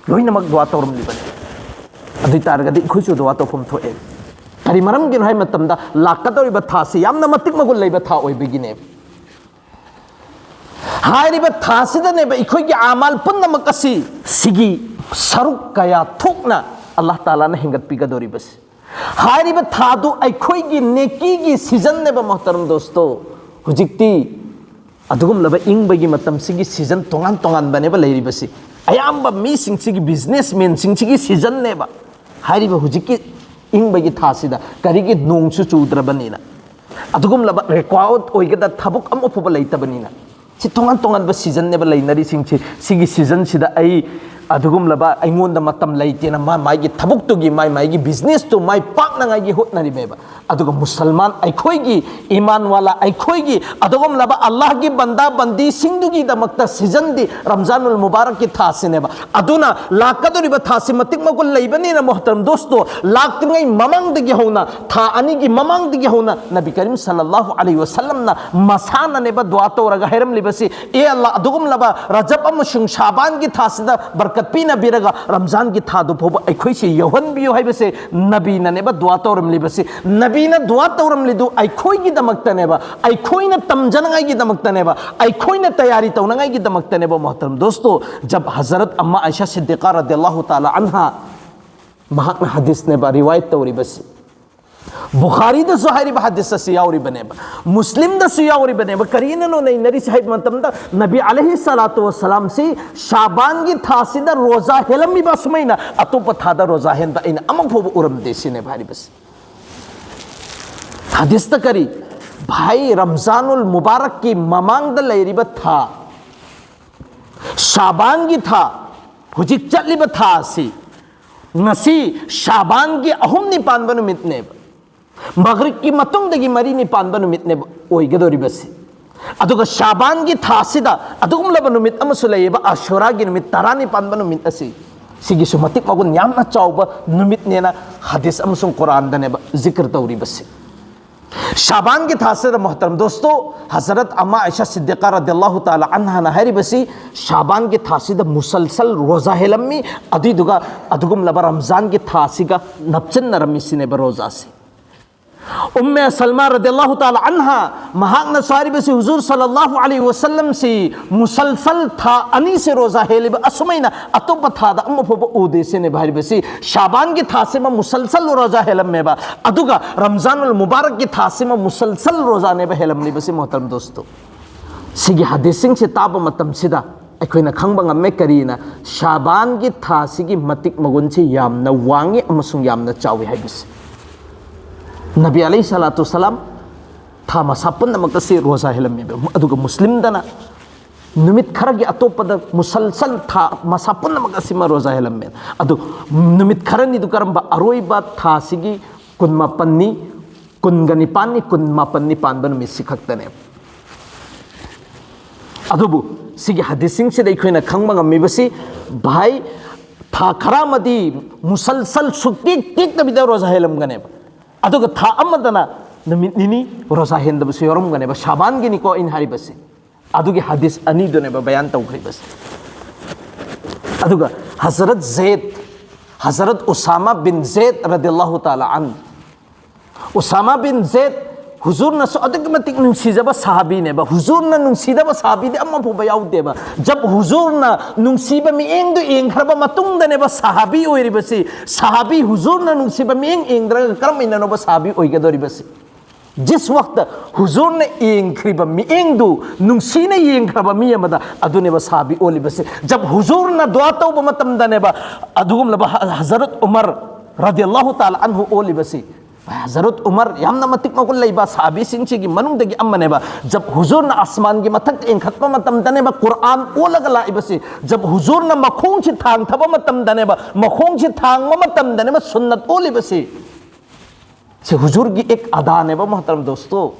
ꯂꯣꯏꯅꯃꯛ ꯗꯨꯋꯥ ꯇꯧꯔꯝꯂꯤꯕꯅꯤ꯫ ꯑꯗꯨ ꯑꯣꯏ ꯇꯥꯔꯒꯗꯤ ꯑꯩꯈꯣꯏꯁꯨ ꯗꯨꯋꯥ ꯇꯧꯐꯝ ꯊꯣꯛꯑꯦ꯫ ꯀꯔꯤ ꯃꯔꯝꯒꯤꯅꯣ ꯍꯥꯏꯕ ꯃꯇꯝꯗ, ꯂꯥꯛꯀꯗꯧꯔꯤꯕ ꯊꯥꯁꯤ ꯌꯥꯝꯅ ꯃꯇꯤꯛ ꯃꯒꯨꯟ ꯂꯩꯕ ꯊꯥ ꯑꯣꯏꯕꯒꯤꯅꯦꯕ꯫ ꯍꯥꯏꯔꯤꯕ ꯊꯥꯁꯤꯗꯅꯦꯕ ꯑꯩꯈꯣꯏꯒꯤ ꯑꯃꯥꯜ ꯄꯨꯝꯅꯃꯛ ꯑꯁꯤ ꯁꯤꯒꯤ ꯁꯔꯨꯛ ꯀꯌꯥ ꯊꯣꯛꯅ ꯑꯜꯂꯥꯍ ꯇꯥꯂꯥꯅ ꯍꯦꯟꯒꯠꯄꯤꯒꯗꯧꯔꯤꯕꯁꯤ꯫ ꯍꯥꯏꯔꯤꯕ ꯊꯥꯗꯨ ꯑꯩꯈꯣꯏꯒꯤ ꯅꯦꯀꯤꯒꯤ ꯁꯤꯖꯟꯅꯦꯕ, ꯃꯣꯍꯇꯔꯝ ꯗꯣꯁꯇꯣ꯫ ꯍꯧꯖꯤꯛꯇꯤ ꯑꯗꯨꯒꯨꯝꯂꯕ ꯏꯪꯕꯒꯤ ꯃꯇꯝꯁꯤꯒꯤ ꯁꯤꯖꯟ ꯇꯣꯉꯥꯟ ꯇꯣꯉꯥꯟꯕꯅꯦꯕ ꯂꯩꯔꯤꯕꯁꯤ꯫ ꯑꯌꯥꯝꯕ ꯃꯤꯁꯤꯡꯁꯤꯒꯤ, ꯕꯤꯖꯤꯅꯦꯁꯃꯦꯟꯁꯤꯡꯁꯤꯒꯤ ꯁꯤꯖꯟꯅꯦꯕ ꯍꯥꯏꯔꯤꯕ ꯍꯧꯖꯤꯛꯀꯤ ꯏꯪꯕꯒꯤ ꯊꯥꯁꯤꯗ꯫ ꯀꯔꯤꯒꯤ? ꯅꯣꯡꯁꯨ ꯆꯨꯗ꯭ꯔꯕꯅꯤꯅ, ꯑꯗꯨꯒꯨꯝꯂꯕ ꯔꯦꯀꯣꯔꯗ ꯑꯣꯏꯒꯗ ꯊꯕꯛ ꯑꯃ ꯐꯥꯎꯕ ꯂꯩꯇꯕꯅꯤꯅ꯫ ꯁꯤ ꯇꯣꯉꯥꯟ ꯇꯣꯉꯥꯟꯕ ꯁꯤꯖꯟꯅꯦꯕ ꯂꯩꯅꯔꯤꯁꯤꯡꯁꯤ꯫ ꯁꯤꯒꯤ ꯁꯤꯖꯟꯁꯤꯗ ꯑꯩ ꯑꯗꯨꯒꯨꯝꯂꯕ ꯑꯩꯉꯣꯟꯗ ꯃꯇꯝ ꯂꯩꯇꯦꯅ ꯃꯥ ꯃꯥꯒꯤ ꯊꯕꯛꯇꯨꯒꯤ, ꯃꯥꯏ ꯃꯥꯒꯤ ꯕꯤꯖꯤꯅꯦꯁꯇꯨ ꯃꯥꯏ ꯄꯥꯛꯅꯉꯥꯏꯒꯤ ꯍꯣꯠꯅꯔꯤꯃꯦꯕ꯫ ꯑꯗꯨꯒ ꯃꯨꯁꯜꯃꯥꯟ ꯑꯩꯈꯣꯏꯒꯤ, ꯏꯃꯥꯟ ꯋꯥꯂꯥ ꯑꯩꯈꯣꯏꯒꯤ, ꯑꯗꯨꯒꯨꯝꯂꯕ ꯑꯜꯂꯥꯍꯒꯤ ꯕꯟꯗꯥ ꯕꯟꯗꯤꯁꯤꯡꯗꯨꯒꯤꯗꯃꯛꯇ ꯁꯤꯖꯟꯗꯤ ꯔꯝꯖꯥꯅꯨꯜ ꯃꯨꯕꯥꯔꯛꯀꯤ ꯊꯥꯁꯤꯅꯦꯕ꯫ ꯑꯗꯨꯅ ꯂꯥꯛꯀꯗꯧꯔꯤꯕ ꯊꯥꯁꯤ ꯃꯇꯤꯛ ꯃꯒꯨꯟ ꯂꯩꯕꯅꯤꯅ, ꯃꯣꯍꯇꯔꯝ ꯗꯣꯁꯇꯣ, ꯂꯥꯛꯇ꯭ꯔꯤꯉꯩ ꯃꯃꯥꯡꯗꯒꯤ ꯍꯧꯅ, ꯊꯥ ꯑꯅꯤꯒꯤ ꯃꯃꯥꯡꯗꯒꯤ ꯍꯧꯅ ꯅꯕꯤ ꯀꯔꯤꯝ ꯁꯜꯂꯜꯂꯥꯍꯨ ꯑꯂꯩꯍꯤ ꯋꯥꯁꯜꯂꯝꯅ ꯃꯁꯥꯅꯅꯦꯕ ꯗꯨꯋꯥ ꯇꯧꯔꯒ ꯍꯥꯏꯔꯝꯂꯤꯕꯁꯤ, "ꯑꯦ ꯑꯜꯂꯥꯍ, ꯑꯗꯨꯒꯨꯝꯂꯕ ꯔꯖꯕ ꯑꯃꯁꯨꯡ ꯁꯥꯕꯥꯟꯒꯤ ꯊꯥꯁꯤꯗ ꯕꯔꯀꯠ ꯄꯤꯅꯕꯤꯔꯒ ꯔꯝꯖꯥꯟꯒꯤ ꯊꯥꯗꯨ ꯐꯥꯎꯕ ꯑꯩꯈꯣꯏꯁꯤ ꯌꯧꯍꯟꯕꯤꯌꯨ" ꯍꯥꯏꯕꯁꯦ ꯅꯕꯤꯅꯅꯦꯕ ꯗꯨꯋꯥ ꯇꯧꯔꯝꯂꯤꯕꯁꯤ꯫ ꯅꯕꯤꯅ ꯗꯨꯋꯥ ꯇꯧꯔꯝꯂꯤꯗꯨ ꯑꯩꯈꯣꯏꯒꯤꯗꯃꯛꯇꯅꯦꯕ, ꯑꯩꯈꯣꯏꯅ ꯇꯝꯖꯅꯉꯥꯏꯒꯤꯗꯃꯛꯇꯅꯦꯕ, ꯑꯩꯈꯣꯏꯅ ꯇꯌꯥꯔꯤ ꯇꯧꯅꯉꯥꯏꯒꯤꯗꯃꯛꯇꯅꯦꯕ꯫ ꯃꯣꯍꯇꯔꯝ ꯗꯣꯁꯇꯣ, ꯖꯕ ꯍꯖꯔꯠ ꯑꯝꯃꯥ ꯑꯥꯏꯁꯥ ꯁꯤꯗꯤꯀꯥ ꯔꯗꯤꯌꯜꯂꯥꯍꯨ ꯇꯥꯂꯥ ꯑꯟꯍꯥ, ꯃꯍꯥꯛꯅ ꯍꯗꯤꯁꯅꯦꯕ ꯔꯤꯋꯥꯌꯠ ꯇꯧꯔꯤꯕꯁꯤ꯫ ꯕꯨꯈꯥꯔꯤꯗꯁꯨ ꯍꯥꯏꯔꯤꯕ ꯍꯗꯤꯁ ꯑꯁꯤ ꯌꯥꯎꯔꯤꯕꯅꯦꯕ, ꯃꯨꯁꯂꯤꯝꯗꯁꯨ ꯌꯥꯎꯔꯤꯕꯅꯦꯕ꯫ ꯀꯔꯤꯅꯅꯣ ꯅꯩꯅꯔꯤꯁꯤ ꯍꯥꯏꯕ ꯃꯇꯝꯗ, ꯅꯕꯤ ꯑꯂꯩꯍꯤ ꯁꯂꯥꯇꯨ ꯋꯁꯂꯥꯝꯁꯤ ꯁꯥꯕꯥꯟꯒꯤ ꯊꯥꯁꯤꯗ ꯔꯣꯖꯥ ꯍꯦꯜꯂꯝꯃꯤꯕ ꯑꯁꯨꯃꯥꯏꯅ ꯑꯇꯣꯞꯄ ꯊꯥꯗ ꯔꯣꯖꯥ ꯍꯦꯟꯕ ꯑꯩꯅ ꯑꯃ ꯐꯥꯎꯕ ꯎꯔꯝꯗꯦ ꯁꯤꯅꯦꯕ ꯍꯥꯏꯔꯤꯕꯁꯤ꯫ ꯍꯗꯤꯁꯇ ꯀꯔꯤ? ꯚꯥꯏ, ꯔꯝꯖꯥꯅꯨꯜ ꯃꯨꯕꯥꯔꯛꯀꯤ ꯃꯃꯥꯡꯗ ꯂꯩꯔꯤꯕ ꯊꯥ, ꯁꯥꯕꯥꯟꯒꯤ ꯊꯥ, ꯍꯧꯖꯤꯛ ꯆꯠꯂꯤꯕ ꯊꯥ ꯑꯁꯤ, ꯉꯁꯤ ꯁꯥꯕꯥꯟꯒꯤ ꯑꯍꯨꯝꯅꯤ ꯄꯥꯟꯕ ꯅꯨꯃꯤꯠꯅꯦꯕ, ꯃꯒ꯭ꯔꯤꯕꯀꯤ ꯃꯇꯨꯡꯗꯒꯤ ꯃꯔꯤꯅꯤ ꯄꯥꯟꯕ ꯅꯨꯃꯤꯠꯅꯦꯕ ꯑꯣꯏꯒꯗꯧꯔꯤꯕꯁꯤ꯫ ꯑꯗꯨꯒ ꯁꯥꯕꯥꯟꯒꯤ ꯊꯥꯁꯤꯗ ꯑꯗꯨꯒꯨꯝꯂꯕ ꯅꯨꯃꯤꯠ ꯑꯃꯁꯨ ꯂꯩꯌꯦꯕ, ꯑꯁꯨꯔꯥꯒꯤ ꯅꯨꯃꯤꯠ ꯇꯔꯥꯅꯤ ꯄꯥꯟꯕ ꯅꯨꯃꯤꯠ ꯑꯁꯤ꯫ ꯁꯤꯒꯤꯁꯨ ꯃꯇꯤꯛ ꯃꯒꯨꯟ ꯌꯥꯝꯅ ꯆꯥꯎꯕ ꯅꯨꯃꯤꯠꯅꯦꯅ ꯍꯗꯤꯁ ꯑꯃꯁꯨꯡ ꯀꯨꯔꯥꯟꯗꯅꯦꯕ ꯖꯤꯀ꯭ꯔ ꯇꯧꯔꯤꯕꯁꯤ꯫ ꯁꯥꯕꯥꯟꯒꯤ ꯊꯥꯁꯤꯗ, ꯃꯣꯍꯇꯔꯝ ꯗꯣꯁꯇꯣ, ꯍꯖꯔꯠ ꯑꯃ ꯑꯥꯏꯁꯥ ꯁꯤꯗꯤꯀꯥ ꯔꯗꯤꯌꯜꯂꯥꯍꯨ ꯇꯥꯂꯥ ꯑꯟꯍꯥꯅ ꯍꯥꯏꯔꯤꯕꯁꯤ, ꯁꯥꯕꯥꯟꯒꯤ ꯊꯥꯁꯤꯗ ꯃꯨꯁꯜꯁꯜ ꯔꯣꯖꯥ ꯍꯦꯜꯂꯝꯃꯤ, ꯑꯗꯨꯏꯗꯨꯒ ꯑꯗꯨꯒꯨꯝꯂꯕ ꯔꯝꯖꯥꯟꯒꯤ ꯊꯥꯁꯤꯒ ꯅꯞꯆꯤꯟꯅꯔꯝꯃꯤ ꯁꯤꯅꯦꯕ ꯔꯣꯖꯥꯁꯤ꯫ ꯎꯝꯃꯦ ꯁꯜꯃꯥ ꯔꯗꯤꯌꯜꯂꯥꯍꯨ ꯇꯥꯂꯥ ꯑꯟꯍꯥ, ꯃꯍꯥꯛꯅꯁꯨ ꯍꯥꯏꯔꯤꯕꯁꯤ, ꯍꯨꯖꯨꯔ ꯁꯜꯂꯜꯂꯥꯍꯨ ꯑꯂꯩꯍꯤ ꯋꯁꯜꯂꯝꯁꯤ ꯃꯨꯁꯜꯁꯜ ꯊꯥ ꯑꯅꯤꯁꯤ ꯔꯣꯖꯥ ꯍꯦꯜꯂꯤꯕ, ꯑꯁꯨꯃꯥꯏꯅ ꯑꯇꯣꯞꯄ ꯊꯥꯗ ꯑꯃ ꯐꯥꯎꯕ ꯎꯗꯦ ꯁꯤꯅꯦꯕ ꯍꯥꯏꯔꯤꯕꯁꯤ꯫ ꯁꯥꯕꯥꯟꯒꯤ ꯊꯥꯁꯤꯃ ꯃꯨꯁꯜꯁꯜ ꯔꯣꯖꯥ ꯍꯦꯜꯂꯝꯃꯦꯕ, ꯑꯗꯨꯒ ꯔꯝꯖꯥꯅꯨꯜ ꯃꯨꯕꯥꯔꯛꯀꯤ ꯊꯥꯁꯤꯃ ꯃꯨꯁꯜꯁꯜ ꯔꯣꯖꯥꯅꯦꯕ ꯍꯦꯜꯂꯝꯂꯤꯕꯁꯤ, ꯃꯣꯍꯇꯔꯝ ꯗꯣꯁꯇꯣ꯫ ꯁꯤꯒꯤ ꯍꯗꯤꯁꯁꯤꯡꯁꯦ ꯇꯥꯕ ꯃꯇꯝꯁꯤꯗ ꯑꯩꯈꯣꯏꯅ ꯈꯪꯕ ꯉꯝꯃꯦ ꯀꯔꯤꯅ, ꯁꯥꯕꯥꯟꯒꯤ ꯊꯥꯁꯤꯒꯤ ꯃꯇꯤꯛ ꯃꯒꯨꯟꯁꯤ ꯌꯥꯝꯅ ꯋꯥꯡꯉꯤ ꯑꯃꯁꯨꯡ ꯌꯥꯝꯅ ꯆꯥꯎꯋꯤ ꯍꯥꯏꯕꯁꯤ꯫ ꯅꯕꯤ ꯑꯂꯩꯍꯤ ꯁꯂꯥꯇꯨ ꯁꯂꯥꯝ ꯊꯥ ꯃꯁꯥ ꯄꯨꯝꯅꯃꯛ ꯑꯁꯤ ꯔꯣꯖꯥ ꯍꯦꯜꯂꯝꯃꯦꯕ, ꯑꯗꯨꯒ ꯃꯨꯁꯂꯤꯝꯗꯅ ꯅꯨꯃꯤꯠ ꯈꯔꯒꯤ ꯑꯇꯣꯞꯄꯗ ꯃꯨꯁꯜꯁꯜ ꯊꯥ ꯃꯁꯥ ꯄꯨꯝꯅꯃꯛ ꯑꯁꯤꯃ ꯔꯣꯖꯥ ꯍꯦꯜꯂꯝꯃꯦ꯫ ꯑꯗꯨ ꯅꯨꯃꯤꯠ ꯈꯔꯅꯤꯗꯨ ꯀꯔꯝꯕ? ꯑꯔꯣꯏꯕ ꯊꯥꯁꯤꯒꯤ ꯀꯨꯟꯃꯥꯄꯟꯅꯤ, ꯀꯨꯟꯒ ꯅꯤꯄꯥꯟꯅꯤ, ꯀꯨꯟꯃꯥꯄꯟꯅꯤ ꯄꯥꯟꯕ ꯅꯨꯃꯤꯠꯁꯤ ꯈꯛꯇꯅꯦ꯫ ꯑꯗꯨꯕꯨ ꯁꯤꯒꯤ ꯍꯗꯤꯁꯁꯤꯡꯁꯤꯗ ꯑꯩꯈꯣꯏꯅ ꯈꯪꯕ ꯉꯝꯃꯤꯕꯁꯤ, ꯚꯥꯏ, ꯊꯥ ꯈꯔ ꯑꯃꯗꯤ ꯃꯨꯁꯜꯁꯜ ꯁꯨꯛꯇꯦꯛ ꯇꯦꯛꯇꯕꯤꯗ ꯔꯣꯖꯥ ꯍꯦꯜꯂꯝꯒꯅꯦꯕ, ꯑꯗꯨꯒ ꯊꯥ ꯑꯃꯗꯅ ꯅꯨꯃꯤꯠ ꯅꯤꯅꯤ ꯔꯣꯖꯥ ꯍꯦꯟꯗꯕꯁꯨ ꯌꯥꯎꯔꯝꯒꯅꯦꯕ, ꯁꯥꯕꯥꯟꯒꯤꯅꯤꯀꯣ ꯑꯩꯅ ꯍꯥꯏꯔꯤꯕꯁꯤ꯫ ꯑꯗꯨꯒꯤ ꯍꯗꯤꯁ ꯑꯅꯤꯗꯨꯅꯦꯕ ꯕꯌꯥꯟ ꯇꯧꯈ꯭ꯔꯤꯕꯁꯦ꯫ ꯑꯗꯨꯒ ꯍꯖꯔꯠ ꯖꯦꯗ, ꯍꯖꯔꯠ ꯎꯁꯥꯃꯥ ꯕꯤꯟ ꯖꯦꯗ ꯔꯗꯤꯌꯜꯂꯥꯍꯨ ꯇꯥꯂꯥ ꯑꯟ, ꯎꯁꯥꯃꯥ ꯕꯤꯟ ꯖꯦꯗ, ꯍꯨꯖꯨꯔꯅꯁꯨ ꯑꯗꯨꯛꯀꯤ ꯃꯇꯤꯛ ꯅꯨꯡꯁꯤꯖꯕ ꯁꯍꯥꯕꯤꯅꯦꯕ꯫ ꯍꯨꯖꯨꯔꯅ ꯅꯨꯡꯁꯤꯗꯕ ꯁꯍꯥꯕꯤꯗꯤ ꯑꯃ ꯐꯥꯎꯕ ꯌꯥꯎꯗꯦꯕ꯫ ꯖꯕ ꯍꯨꯖꯨꯔꯅ ꯅꯨꯡꯁꯤꯕ ꯃꯤꯠꯌꯦꯡꯗꯨ ꯌꯦꯡꯈ꯭ꯔꯕ ꯃꯇꯨꯡꯗꯅꯦꯕ ꯁꯍꯥꯕꯤ ꯑꯣꯏꯔꯤꯕꯁꯤ꯫ ꯁꯍꯥꯕꯤ ꯍꯨꯖꯨꯔꯅ ꯅꯨꯡꯁꯤꯕ ꯃꯤꯠꯌꯦꯡ ꯌꯦꯡꯗ꯭ꯔꯒ ꯀꯔꯝꯍꯥꯏꯅꯅꯣꯕ ꯁꯍꯥꯕꯤ ꯑꯣꯏꯒꯗꯧꯔꯤꯕꯁꯤ? ꯖꯤꯁ ꯋꯛꯇ ꯍꯨꯖꯨꯔꯅ ꯌꯦꯡꯈ꯭ꯔꯤꯕ ꯃꯤꯠꯌꯦꯡꯗꯨ, ꯅꯨꯡꯁꯤꯅ ꯌꯦꯡꯈ꯭ꯔꯕ ꯃꯤ ꯑꯃꯗ, ꯑꯗꯨꯅꯦꯕ ꯁꯍꯥꯕꯤ ꯑꯣꯜꯂꯤꯕꯁꯦ꯫ ꯖꯕ ꯍꯨꯖꯨꯔꯅ ꯗꯨꯋꯥ ꯇꯧꯕ ꯃꯇꯝꯗꯅꯦꯕ ꯑꯗꯨꯒꯨꯝꯂꯕ ꯍ-, ꯍꯖꯔꯠ ꯎꯃꯔ ꯔꯗꯤꯌꯜꯂꯥꯍꯨ ꯇꯥꯂꯥ ꯑꯟꯍꯨ ꯑꯣꯜꯂꯤꯕꯁꯤ꯫ ꯍꯖꯔꯠ ꯎꯃꯔ ꯌꯥꯝꯅ ꯃꯇꯤꯛ ꯃꯒꯨꯟ ꯂꯩꯕ ꯁꯍꯥꯕꯤꯁꯤꯡꯁꯤꯒꯤ ꯃꯅꯨꯡꯗꯒꯤ ꯑꯃꯅꯦꯕ꯫ ꯖꯕ ꯍꯨꯖꯨꯔꯅ ꯑꯁꯃꯥꯟꯒꯤ ꯃꯊꯛꯇ ꯏꯟꯈꯠꯄ ꯃꯇꯝꯗꯅꯦꯕ ꯀꯨꯔꯥꯟ ꯑꯣꯜꯂꯒ ꯂꯥꯛꯏꯕꯁꯤ꯫ ꯖꯕ ꯍꯨꯖꯨꯔꯅ ꯃꯈꯣꯡꯁꯤ ꯊꯥꯡꯊꯕ ꯃꯇꯝꯗꯅꯦꯕ, ꯃꯈꯣꯡꯁꯤ ꯊꯥꯡꯕ ꯃꯇꯝꯗꯅꯦꯕ ꯁꯨꯟꯅꯠ ꯑꯣꯜꯂꯤꯕꯁꯤ꯫ ꯁꯤ ꯍꯨꯖꯨꯔꯒꯤ ꯑꯦꯛ ꯑꯗꯥꯅꯦꯕ ꯃꯣꯍꯇꯔꯝ ꯗꯣꯁꯇꯣ꯫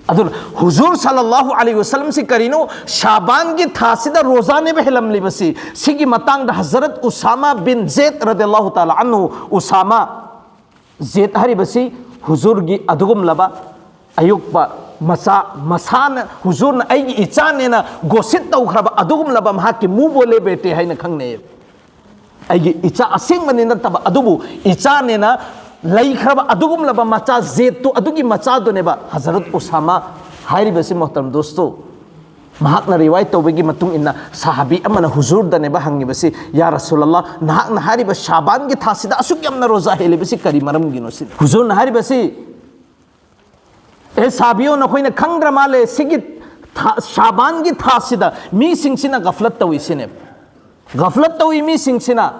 ꯑꯗꯨꯅ ꯍꯨꯖꯨꯔ ꯁꯜꯂꯜꯂꯥꯍꯨ ꯑꯂꯩꯍꯤ ꯋꯁꯜꯂꯝꯁꯤ ꯀꯔꯤꯅꯣ, ꯁꯥꯕꯥꯟꯒꯤ ꯊꯥꯁꯤꯗ ꯔꯣꯖꯥꯅꯦꯕ ꯍꯦꯜꯂꯝꯂꯤꯕꯁꯤ꯫ ꯁꯤꯒꯤ ꯃꯇꯥꯡꯗ ꯍꯖꯔꯠ ꯎꯁꯥꯃꯥ ꯕꯤꯟ ꯖꯦꯗ ꯔꯗꯤꯌꯜꯂꯥꯍꯨ ꯇꯥꯂꯥ ꯑꯟꯍꯨ, ꯎꯁꯥꯃꯥ ꯖꯦꯗ ꯍꯥꯏꯔꯤꯕꯁꯤ ꯍꯨꯖꯨꯔꯒꯤ ꯑꯗꯨꯒꯨꯝꯂꯕ ꯑꯌꯣꯛꯄ ꯃꯆꯥ, ꯃꯁꯥꯅ ꯍꯨꯖꯨꯔꯅ ꯑꯩꯒꯤ ꯏꯆꯥꯅꯦꯅ ꯒꯣꯁꯤꯠ ꯇꯧꯈ꯭ꯔꯕ ꯑꯗꯨꯒꯨꯝꯂꯕ ꯃꯍꯥꯛꯀꯤ ꯃꯨ ꯕꯣꯂꯦ ꯕꯦꯇꯦ ꯍꯥꯏꯅ ꯈꯪꯅꯩ꯫ ꯑꯩꯒꯤ ꯏꯆꯥ ꯑꯁꯦꯡꯕꯅꯤ ꯅꯠꯇꯕ ꯑꯗꯨꯕꯨ ꯏꯆꯥꯅꯦꯅ ꯂꯩꯈ꯭ꯔꯕ ꯑꯗꯨꯒꯨꯝꯂꯕ ꯃꯆꯥ ꯖꯦꯗꯇꯨ, ꯑꯗꯨꯒꯤ ꯃꯆꯥꯗꯨꯅꯦꯕ ꯍꯖꯔꯠ ꯎꯁꯥꯃꯥ ꯍꯥꯏꯔꯤꯕꯁꯤ ꯃꯣꯍꯇꯔꯝ ꯗꯣꯁꯇꯣ꯫ ꯃꯍꯥꯛꯅ ꯔꯤꯋꯥꯌꯠ ꯇꯧꯕꯒꯤ ꯃꯇꯨꯡ ꯏꯟꯅ ꯁꯍꯥꯕꯤ ꯑꯃꯅ ꯍꯨꯖꯨꯔꯗꯅꯦꯕ ꯍꯪꯉꯤꯕꯁꯤ, "ꯌꯥ ꯔꯁꯨꯂꯜꯂꯥ, ꯅꯍꯥꯛꯅ ꯍꯥꯏꯔꯤꯕ ꯁꯥꯕꯥꯟꯒꯤ ꯊꯥꯁꯤꯗ ꯑꯁꯨꯛ ꯌꯥꯝꯅ ꯔꯣꯖꯥ ꯍꯦꯜꯂꯤꯕꯁꯤ ꯀꯔꯤ ꯃꯔꯝꯒꯤꯅꯣ?" ꯁꯤꯅꯤ ꯍꯨꯖꯨꯔꯅ ꯍꯥꯏꯔꯤꯕꯁꯤ꯫ ꯑꯦ ꯁꯍꯥꯕꯤꯌꯣ, ꯅꯈꯣꯏꯅ ꯈꯪꯗ꯭ꯔ ꯃꯥꯜꯂꯦ, ꯁꯤꯒꯤ ꯊꯥ, ꯁꯥꯕꯥꯟꯒꯤ ꯊꯥꯁꯤꯗ ꯃꯤꯁꯤꯡꯁꯤꯅ ꯒꯐꯂꯠ ꯇꯧꯏ ꯁꯤꯅꯦꯕ꯫ ꯒꯐꯂꯠ ꯇꯧꯏ ꯃꯤꯁꯤꯡꯁꯤꯅ꯫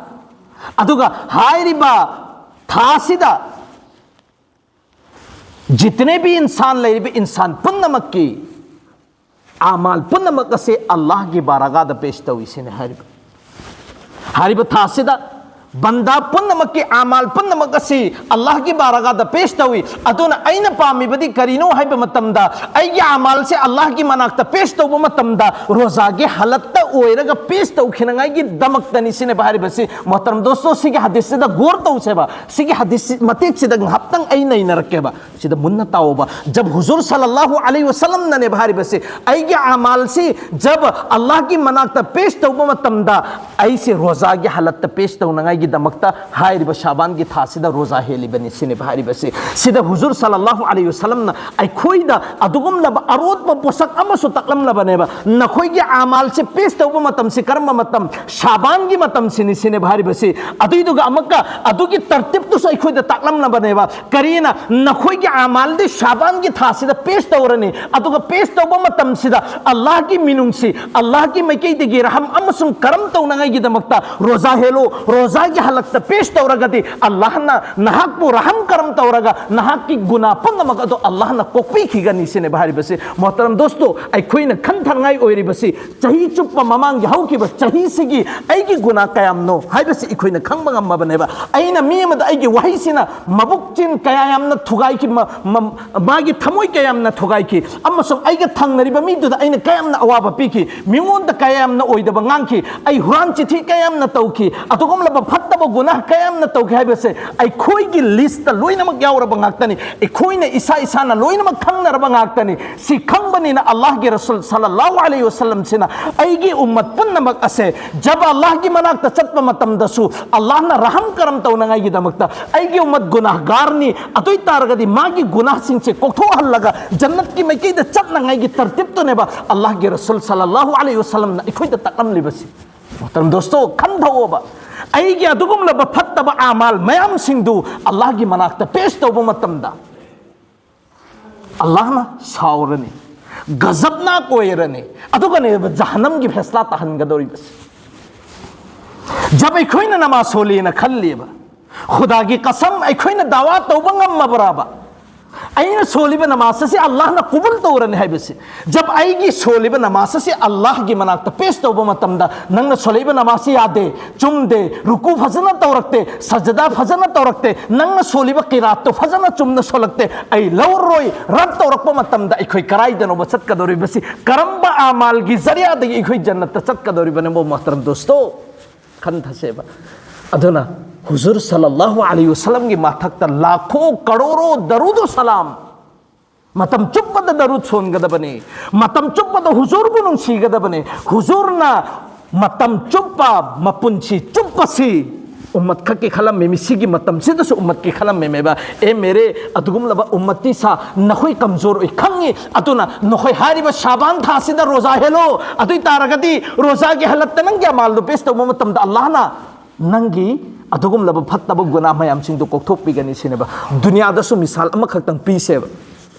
ꯑꯗꯨꯒ ꯍꯥꯏꯔꯤꯕ ꯊꯥꯁꯤꯗ ꯖꯤꯇꯅꯦ ꯚꯤ ꯏꯟꯁꯥꯟ ꯂꯩꯔꯤꯕ ꯏꯟꯁꯥꯟ ꯄꯨꯝꯅꯃꯛꯀꯤ ꯑꯃꯥꯜ ꯄꯨꯝꯅꯃꯛ ꯑꯁꯤ ꯑꯜꯂꯥꯍꯒꯤ ꯕꯥꯔꯒꯥꯗ ꯄꯦꯁ ꯇꯧꯏ ꯁꯤꯅꯤ ꯍꯥꯏꯔꯤꯕ꯫ ꯍꯥꯏꯔꯤꯕ ꯊꯥꯁꯤꯗ ꯕꯟꯗꯥ ꯄꯨꯝꯅꯃꯛꯀꯤ ꯑꯃꯥꯜ ꯄꯨꯝꯅꯃꯛ ꯑꯁꯤ ꯑꯜꯂꯥꯍꯒꯤ ꯕꯥꯔꯒꯥꯗ ꯄꯦꯁ ꯇꯧꯏ꯫ ꯑꯗꯨꯅ ꯑꯩꯅ ꯄꯥꯝꯃꯤꯕꯗꯤ ꯀꯔꯤꯅꯣ ꯍꯥꯏꯕ ꯃꯇꯝꯗ, ꯑꯩꯒꯤ ꯑꯃꯥꯜꯁꯦ ꯑꯜꯂꯥꯍꯒꯤ ꯃꯅꯥꯛꯇ ꯄꯦꯁ ꯇꯧꯕ ꯃꯇꯝꯗ ꯔꯣꯖꯥꯒꯤ ꯍꯥꯂꯠꯇ ꯑꯣꯏꯔꯒ ꯄꯦꯁ ꯇꯧꯈꯤꯅꯉꯥꯏꯒꯤꯗꯃꯛꯇꯅꯤ ꯁꯤꯅꯦꯕ ꯍꯥꯏꯔꯤꯕꯁꯤ꯫ ꯃꯣꯍꯇꯔꯝ ꯗꯣꯁꯇꯣ, ꯁꯤꯒꯤ ꯍꯗꯤꯁꯁꯤꯗ ꯒꯣꯔ ꯇꯧꯁꯦꯕ꯫ ꯁꯤꯒꯤ ꯍꯗꯤꯁ ꯃꯇꯦꯛꯁꯤꯗ ꯉꯥꯏꯍꯥꯛꯇꯪ ꯑꯩ ꯅꯩꯅꯔꯛꯀꯦꯕ꯫ ꯁꯤꯗ ꯃꯨꯟꯅ ꯇꯥꯎꯕ꯫ ꯖꯕ ꯍꯨꯖꯨꯔ ꯁꯜꯂꯜꯂꯥꯍꯨ ꯑꯂꯩꯍꯤ ꯋꯁꯜꯂꯝꯅꯅꯦꯕ ꯍꯥꯏꯔꯤꯕꯁꯤ, "ꯑꯩꯒꯤ ꯑꯃꯥꯜꯁꯤ ꯖꯕ ꯑꯜꯂꯥꯍꯒꯤ ꯃꯅꯥꯛꯇ ꯄꯦꯁ ꯇꯧꯕ ꯃꯇꯝꯗ ꯑꯩꯁꯦ ꯔꯣꯖꯥꯒꯤ ꯍꯥꯂꯠꯇ ꯄꯦꯁ ꯇꯧꯅꯉꯥꯏꯒꯤꯗꯃꯛꯇ ꯍꯥꯏꯔꯤꯕ ꯁꯥꯕꯥꯟꯒꯤ ꯊꯥꯁꯤꯗ ꯔꯣꯖꯥ ꯍꯦꯜꯂꯤꯕꯅꯤ" ꯁꯤꯅꯦꯕ ꯍꯥꯏꯔꯤꯕꯁꯤ꯫ ꯁꯤꯗ ꯍꯨꯖꯨꯔ ꯁꯜꯂꯜꯂꯥꯍꯨ ꯑꯂꯩꯍꯤ ꯋꯁꯜꯂꯝꯅ ꯑꯩꯈꯣꯏꯗ ꯑꯗꯨꯒꯨꯝꯂꯕ ꯑꯔꯣꯠꯄ ꯄꯣꯠꯁꯛ ꯑꯃꯁꯨ ꯇꯥꯛꯂꯝꯂꯕꯅꯦꯕ꯫ ꯅꯈꯣꯏꯒꯤ ꯑꯃꯥꯜꯁꯦ ꯄꯦꯁ ꯇꯧꯕ ꯃꯇꯝꯁꯤ ꯀꯔꯝꯕ ꯃꯇꯝ? ꯁꯥꯕꯥꯟꯒꯤ ꯃꯇꯝꯁꯤꯅꯤ ꯁꯤꯅꯦꯕ ꯍꯥꯏꯔꯤꯕꯁꯤ꯫ ꯑꯗꯨꯏꯗꯨꯒ ꯑꯃꯨꯛꯀ ꯑꯗꯨꯒꯤ ꯇꯔꯇꯤꯞꯇꯨꯁꯨ ꯑꯩꯈꯣꯏꯗ ꯇꯥꯛꯂꯝꯂꯕꯅꯦꯕ꯫ ꯀꯔꯤꯅ? ꯅꯈꯣꯏꯒꯤ ꯑꯃꯥꯜꯗꯤ ꯁꯥꯕꯥꯟꯒꯤ ꯊꯥꯁꯤꯗ ꯄꯦꯁ ꯇꯧꯔꯅꯤ, ꯑꯗꯨꯒ ꯄꯦꯁ ꯇꯧꯕ ꯃꯇꯝꯁꯤꯗ ꯑꯜꯂꯥꯍꯒꯤ ꯃꯤꯅꯨꯡꯁꯤ, ꯑꯜꯂꯥꯍꯒꯤ ꯃꯥꯏꯀꯩꯗꯒꯤ ꯔꯍꯝ ꯑꯃꯁꯨꯡ ꯀꯔꯝ ꯇꯧꯅꯉꯥꯏꯒꯤꯗꯃꯛꯇ ꯔꯣꯖꯥ ꯍꯦꯜꯂꯨ꯫ ꯔꯣꯖꯥꯒꯤ ꯍꯜꯂꯛꯇ ꯄꯦꯁ ꯇꯧꯔꯒꯗꯤ ꯑꯜꯂꯥꯍꯅ ꯅꯍꯥꯛꯄꯨ ꯔꯍꯝ ꯀꯔꯝ ꯇꯧꯔꯒ ꯅꯍꯥꯛꯀꯤ ꯒꯨꯅꯥ ꯄꯨꯝꯅꯃꯛ ꯑꯗꯣ ꯑꯜꯂꯥꯍꯅ ꯀꯣꯛꯄꯤꯈꯤꯒꯅꯤ ꯁꯤꯅꯦꯕ ꯍꯥꯏꯔꯤꯕꯁꯤ꯫ ꯃꯣꯍꯇꯔꯝ ꯗꯣꯁꯇꯣ, ꯑꯩꯈꯣꯏꯅ ꯈꯟꯊꯉꯥꯏ ꯑꯣꯏꯔꯤꯕꯁꯤ ꯆꯍꯤ ꯆꯨꯞꯄ ꯃꯃꯥꯡꯒꯤ ꯍꯧꯈꯤꯕ ꯆꯍꯤꯁꯤꯒꯤ ꯑꯩꯒꯤ ꯒꯨꯅꯥ ꯀꯌꯥꯝꯅꯣ ꯍꯥꯏꯕꯁꯤ ꯑꯩꯈꯣꯏꯅ ꯈꯪꯕ ꯉꯝꯃꯕꯅꯦꯕ꯫ ꯑꯩꯅ ꯃꯤ ꯑꯃꯗ ꯑꯩꯒꯤ ꯋꯥꯍꯩꯁꯤꯅ ꯃꯕꯨꯛꯆꯤꯟ ꯀꯌꯥ ꯌꯥꯝꯅ ꯊꯨꯒꯥꯏꯈꯤ, ꯃ-, ꯃ-, ꯃꯥꯒꯤ ꯊꯃꯣꯏ ꯀꯌꯥ ꯌꯥꯝꯅ ꯊꯨꯒꯥꯏꯈꯤ, ꯑꯃꯁꯨꯡ ꯑꯩꯒ ꯊꯪꯅꯔꯤꯕ ꯃꯤꯗꯨꯗ ꯑꯩꯅ ꯀꯌꯥꯝꯅ ꯑꯋꯥꯕ ꯄꯤꯈꯤ, ꯃꯤꯉꯣꯟꯗ ꯀꯌꯥ ꯌꯥꯝꯅ ꯑꯣꯏꯗꯕ ꯉꯥꯡꯈꯤ, ꯑꯩ ꯍꯨꯔꯥꯟ ꯆꯤꯊꯤ ꯀꯌꯥ ꯌꯥꯝꯅ ꯇꯧꯈꯤ, ꯑꯗꯨꯒꯨꯝꯂꯕ ꯐꯠꯇꯕ ꯒꯨꯅꯥ ꯀꯌꯥ ꯌꯥꯝꯅ ꯇꯧꯈꯤ ꯍꯥꯏꯕꯁꯦ ꯑꯩꯈꯣꯏꯒꯤ ꯂꯤꯁꯇ ꯂꯣꯏꯅꯃꯛ ꯌꯥꯎꯔꯕ ꯉꯥꯛꯇꯅꯤ꯫ ꯑꯩꯈꯣꯏꯅ ꯏꯁꯥ ꯏꯁꯥꯅ ꯂꯣꯏꯅꯃꯛ ꯈꯪꯅꯔꯕ ꯉꯥꯛꯇꯅꯤ꯫ ꯁꯤ ꯈꯪꯕꯅꯤꯅ ꯑꯜꯂꯥꯍꯒꯤ ꯔꯁꯨꯜ ꯁꯜꯂꯜꯂꯥꯍꯨ ꯑꯂꯩꯍꯤ ꯋꯁꯜꯂꯝꯁꯤꯅ ꯑꯩꯒꯤ ꯎꯝꯃꯠ ꯄꯨꯝꯅꯃꯛ ꯑꯁꯦ ꯖꯕ ꯑꯜꯂꯥꯍꯒꯤ ꯃꯅꯥꯛꯇ ꯆꯠꯄ ꯃꯇꯝꯗꯁꯨ ꯑꯜꯂꯥꯍꯅ ꯔꯍꯝ ꯀꯔꯝ ꯇꯧꯅꯉꯥꯏꯒꯤꯗꯃꯛꯇ ꯑꯩꯒꯤ ꯎꯝꯃꯠ ꯒꯨꯅꯥꯍꯒꯥꯔꯅꯤ, ꯑꯗꯨ ꯑꯣꯏ ꯇꯥꯔꯒꯗꯤ ꯃꯥꯒꯤ ꯒꯨꯅꯥꯍꯁꯤꯡꯁꯦ ꯀꯣꯛꯊꯣꯛꯍꯜꯂꯒ ꯖꯟꯅꯠꯀꯤ ꯃꯥꯏꯀꯩꯗ ꯆꯠꯅꯉꯥꯏꯒꯤ ꯇꯔꯇꯤꯞꯇꯨꯅꯦꯕ ꯑꯜꯂꯥꯍꯒꯤ ꯔꯁꯨꯜ ꯁꯜꯂꯜꯂꯥꯍꯨ ꯑꯂꯩꯍꯤ ꯋꯁꯜꯂꯝꯅ ꯑꯩꯈꯣꯏꯗ ꯇꯥꯛꯂꯝꯂꯤꯕꯁꯤ꯫ ꯃꯣꯍꯇꯔꯝ ꯗꯣꯁꯇꯣ, ꯈꯟꯊꯧꯑꯣꯕ, ꯑꯩꯒꯤ ꯑꯗꯨꯒꯨꯝꯂꯕ ꯐꯠꯇꯕ ꯑꯃꯥꯜ ꯃꯌꯥꯝꯁꯤꯡꯗꯨ ꯑꯜꯂꯥꯍꯒꯤ ꯃꯅꯥꯛꯇ ꯄꯦꯁ ꯇꯧꯕ ꯃꯇꯝꯗ ꯑꯜꯂꯥꯍꯅ ꯁꯥꯎꯔꯅꯤ, ꯒꯖꯕꯅꯥꯛ ꯑꯣꯏꯔꯅꯤ, ꯑꯗꯨꯒꯅꯦꯕ ꯖꯍꯅꯝꯒꯤ ꯐꯦꯁꯂꯥ ꯇꯥꯍꯟꯒꯗꯧꯔꯤꯕꯁꯦ꯫ ꯖꯕ ꯑꯩꯈꯣꯏꯅ ꯅꯃꯥꯖ ꯁꯣꯜꯂꯦꯅ ꯈꯜꯂꯦꯕ, ꯈꯨꯗꯥꯒꯤ ꯀꯁꯝ ꯑꯩꯈꯣꯏꯅ ꯗꯥꯋꯥ ꯇꯧꯕ ꯉꯝꯃꯕ꯭ꯔꯕ? ꯑꯩꯅ ꯁꯣꯜꯂꯤꯕ ꯅꯃꯥꯖ ꯑꯁꯤ ꯑꯜꯂꯥꯍꯅ ꯀꯨꯕꯨꯜ ꯇꯧꯔꯅꯤ ꯍꯥꯏꯕꯁꯤ꯫ ꯖꯕ ꯑꯩꯒꯤ ꯁꯣꯜꯂꯤꯕ ꯅꯃꯥꯖ ꯑꯁꯤ ꯑꯜꯂꯥꯍꯒꯤ ꯃꯅꯥꯛꯇ ꯄꯦꯁ ꯇꯧꯕ ꯃꯇꯝꯗ ꯅꯪꯅ ꯁꯣꯜꯂꯛꯏꯕ ꯅꯃꯥꯖꯁꯤ ꯌꯥꯗꯦ, ꯆꯨꯝꯗꯦ, ꯔꯨꯀꯨ ꯐꯖꯅ ꯇꯧꯔꯛꯇꯦ, ꯁꯖꯗꯥ ꯐꯖꯅ ꯇꯧꯔꯛꯇꯦ, ꯅꯪꯅ ꯁꯣꯜꯂꯤꯕ ꯀꯤꯔꯥꯠꯇꯣ ꯐꯖꯅ ꯆꯨꯝꯅ ꯁꯣꯜꯂꯛꯇꯦ, ꯑꯩ ꯂꯧꯔꯣꯏ, ꯔꯗ ꯇꯧꯔꯛꯄ ꯃꯇꯝꯗ ꯑꯩꯈꯣꯏ ꯀꯔꯥꯏꯗꯅꯣꯕ ꯆꯠꯀꯗꯧꯔꯤꯕꯁꯤ? ꯀꯔꯝꯕ ꯑꯃꯥꯜꯒꯤ ꯖꯔꯤꯌꯥꯗꯒꯤ ꯑꯩꯈꯣꯏ ꯖꯟꯅꯠꯇ ꯆꯠꯀꯗꯧꯔꯤꯕꯅꯣꯕ, ꯃꯣꯍꯇꯔꯝ ꯗꯣꯁꯇꯣ? ꯈꯟꯊꯁꯦꯕ꯫ ꯑꯗꯨꯅ ꯍꯨꯖꯨꯔ ꯁꯜꯂꯜꯂꯥꯍꯨ ꯑꯂꯩꯍꯤ ꯋꯁꯜꯂꯝꯒꯤ ꯃꯊꯛꯇ ꯂꯥꯈꯣ ꯀꯔꯣꯔꯣ ꯗꯔꯨꯗꯣ ꯁꯂꯥꯝ, ꯃꯇꯝ ꯆꯨꯞꯄꯗ ꯗꯔꯨꯗ ꯁꯣꯟꯒꯗꯕꯅꯤ, ꯃꯇꯝ ꯆꯨꯞꯄꯗ ꯍꯨꯖꯨꯔꯕꯨ ꯅꯨꯡꯁꯤꯒꯗꯕꯅꯤ꯫ ꯍꯨꯖꯨꯔꯅ ꯃꯇꯝ ꯆꯨꯞꯄ, ꯃꯄꯨꯟꯁꯤ ꯆꯨꯞꯄꯁꯤ ꯎꯝꯃꯠ ꯈꯛꯀꯤ ꯈꯜꯂꯝꯃꯤ, ꯃꯤꯁꯤꯒꯤ ꯃꯇꯝꯁꯤꯗꯁꯨ ꯎꯝꯃꯠꯀꯤ ꯈꯜꯂꯝꯃꯦꯕ꯫ ꯑꯦ ꯃꯦꯔꯦ ꯑꯗꯨꯒꯨꯝꯂꯕ ꯎꯝꯃꯠꯇꯤ ꯁꯥ, ꯅꯈꯣꯏ ꯀꯝꯖꯣꯔ ꯑꯣꯏ ꯈꯪꯉꯤ, ꯑꯗꯨꯅ ꯅꯈꯣꯏ ꯍꯥꯏꯔꯤꯕ ꯁꯥꯕꯥꯟ ꯊꯥꯁꯤꯗ ꯔꯣꯖꯥ ꯍꯦꯜꯂꯣ, ꯑꯗꯨ ꯑꯣꯏ ꯇꯥꯔꯒꯗꯤ ꯔꯣꯖꯥꯒꯤ ꯍꯥꯂꯠꯇ ꯅꯪꯒꯤ ꯑꯃꯥꯜꯗꯣ ꯄꯦꯁ ꯇꯧꯕ ꯃꯇꯝꯗ ꯑꯜꯂꯥꯍꯅ ꯅꯪꯒꯤ ꯑꯗꯨꯒꯨꯝꯂꯕ ꯐꯠꯇꯕ ꯒꯨꯅꯥ ꯃꯌꯥꯝꯁꯤꯡꯗꯣ ꯀꯣꯛꯊꯣꯛꯄꯤꯒꯅꯤ ꯁꯤꯅꯦꯕ꯫ ꯗꯨꯅꯤꯌꯥꯗꯁꯨ ꯃꯤꯁꯥꯜ ꯑꯃꯈꯛꯇꯪ ꯄꯤꯁꯦꯕ꯫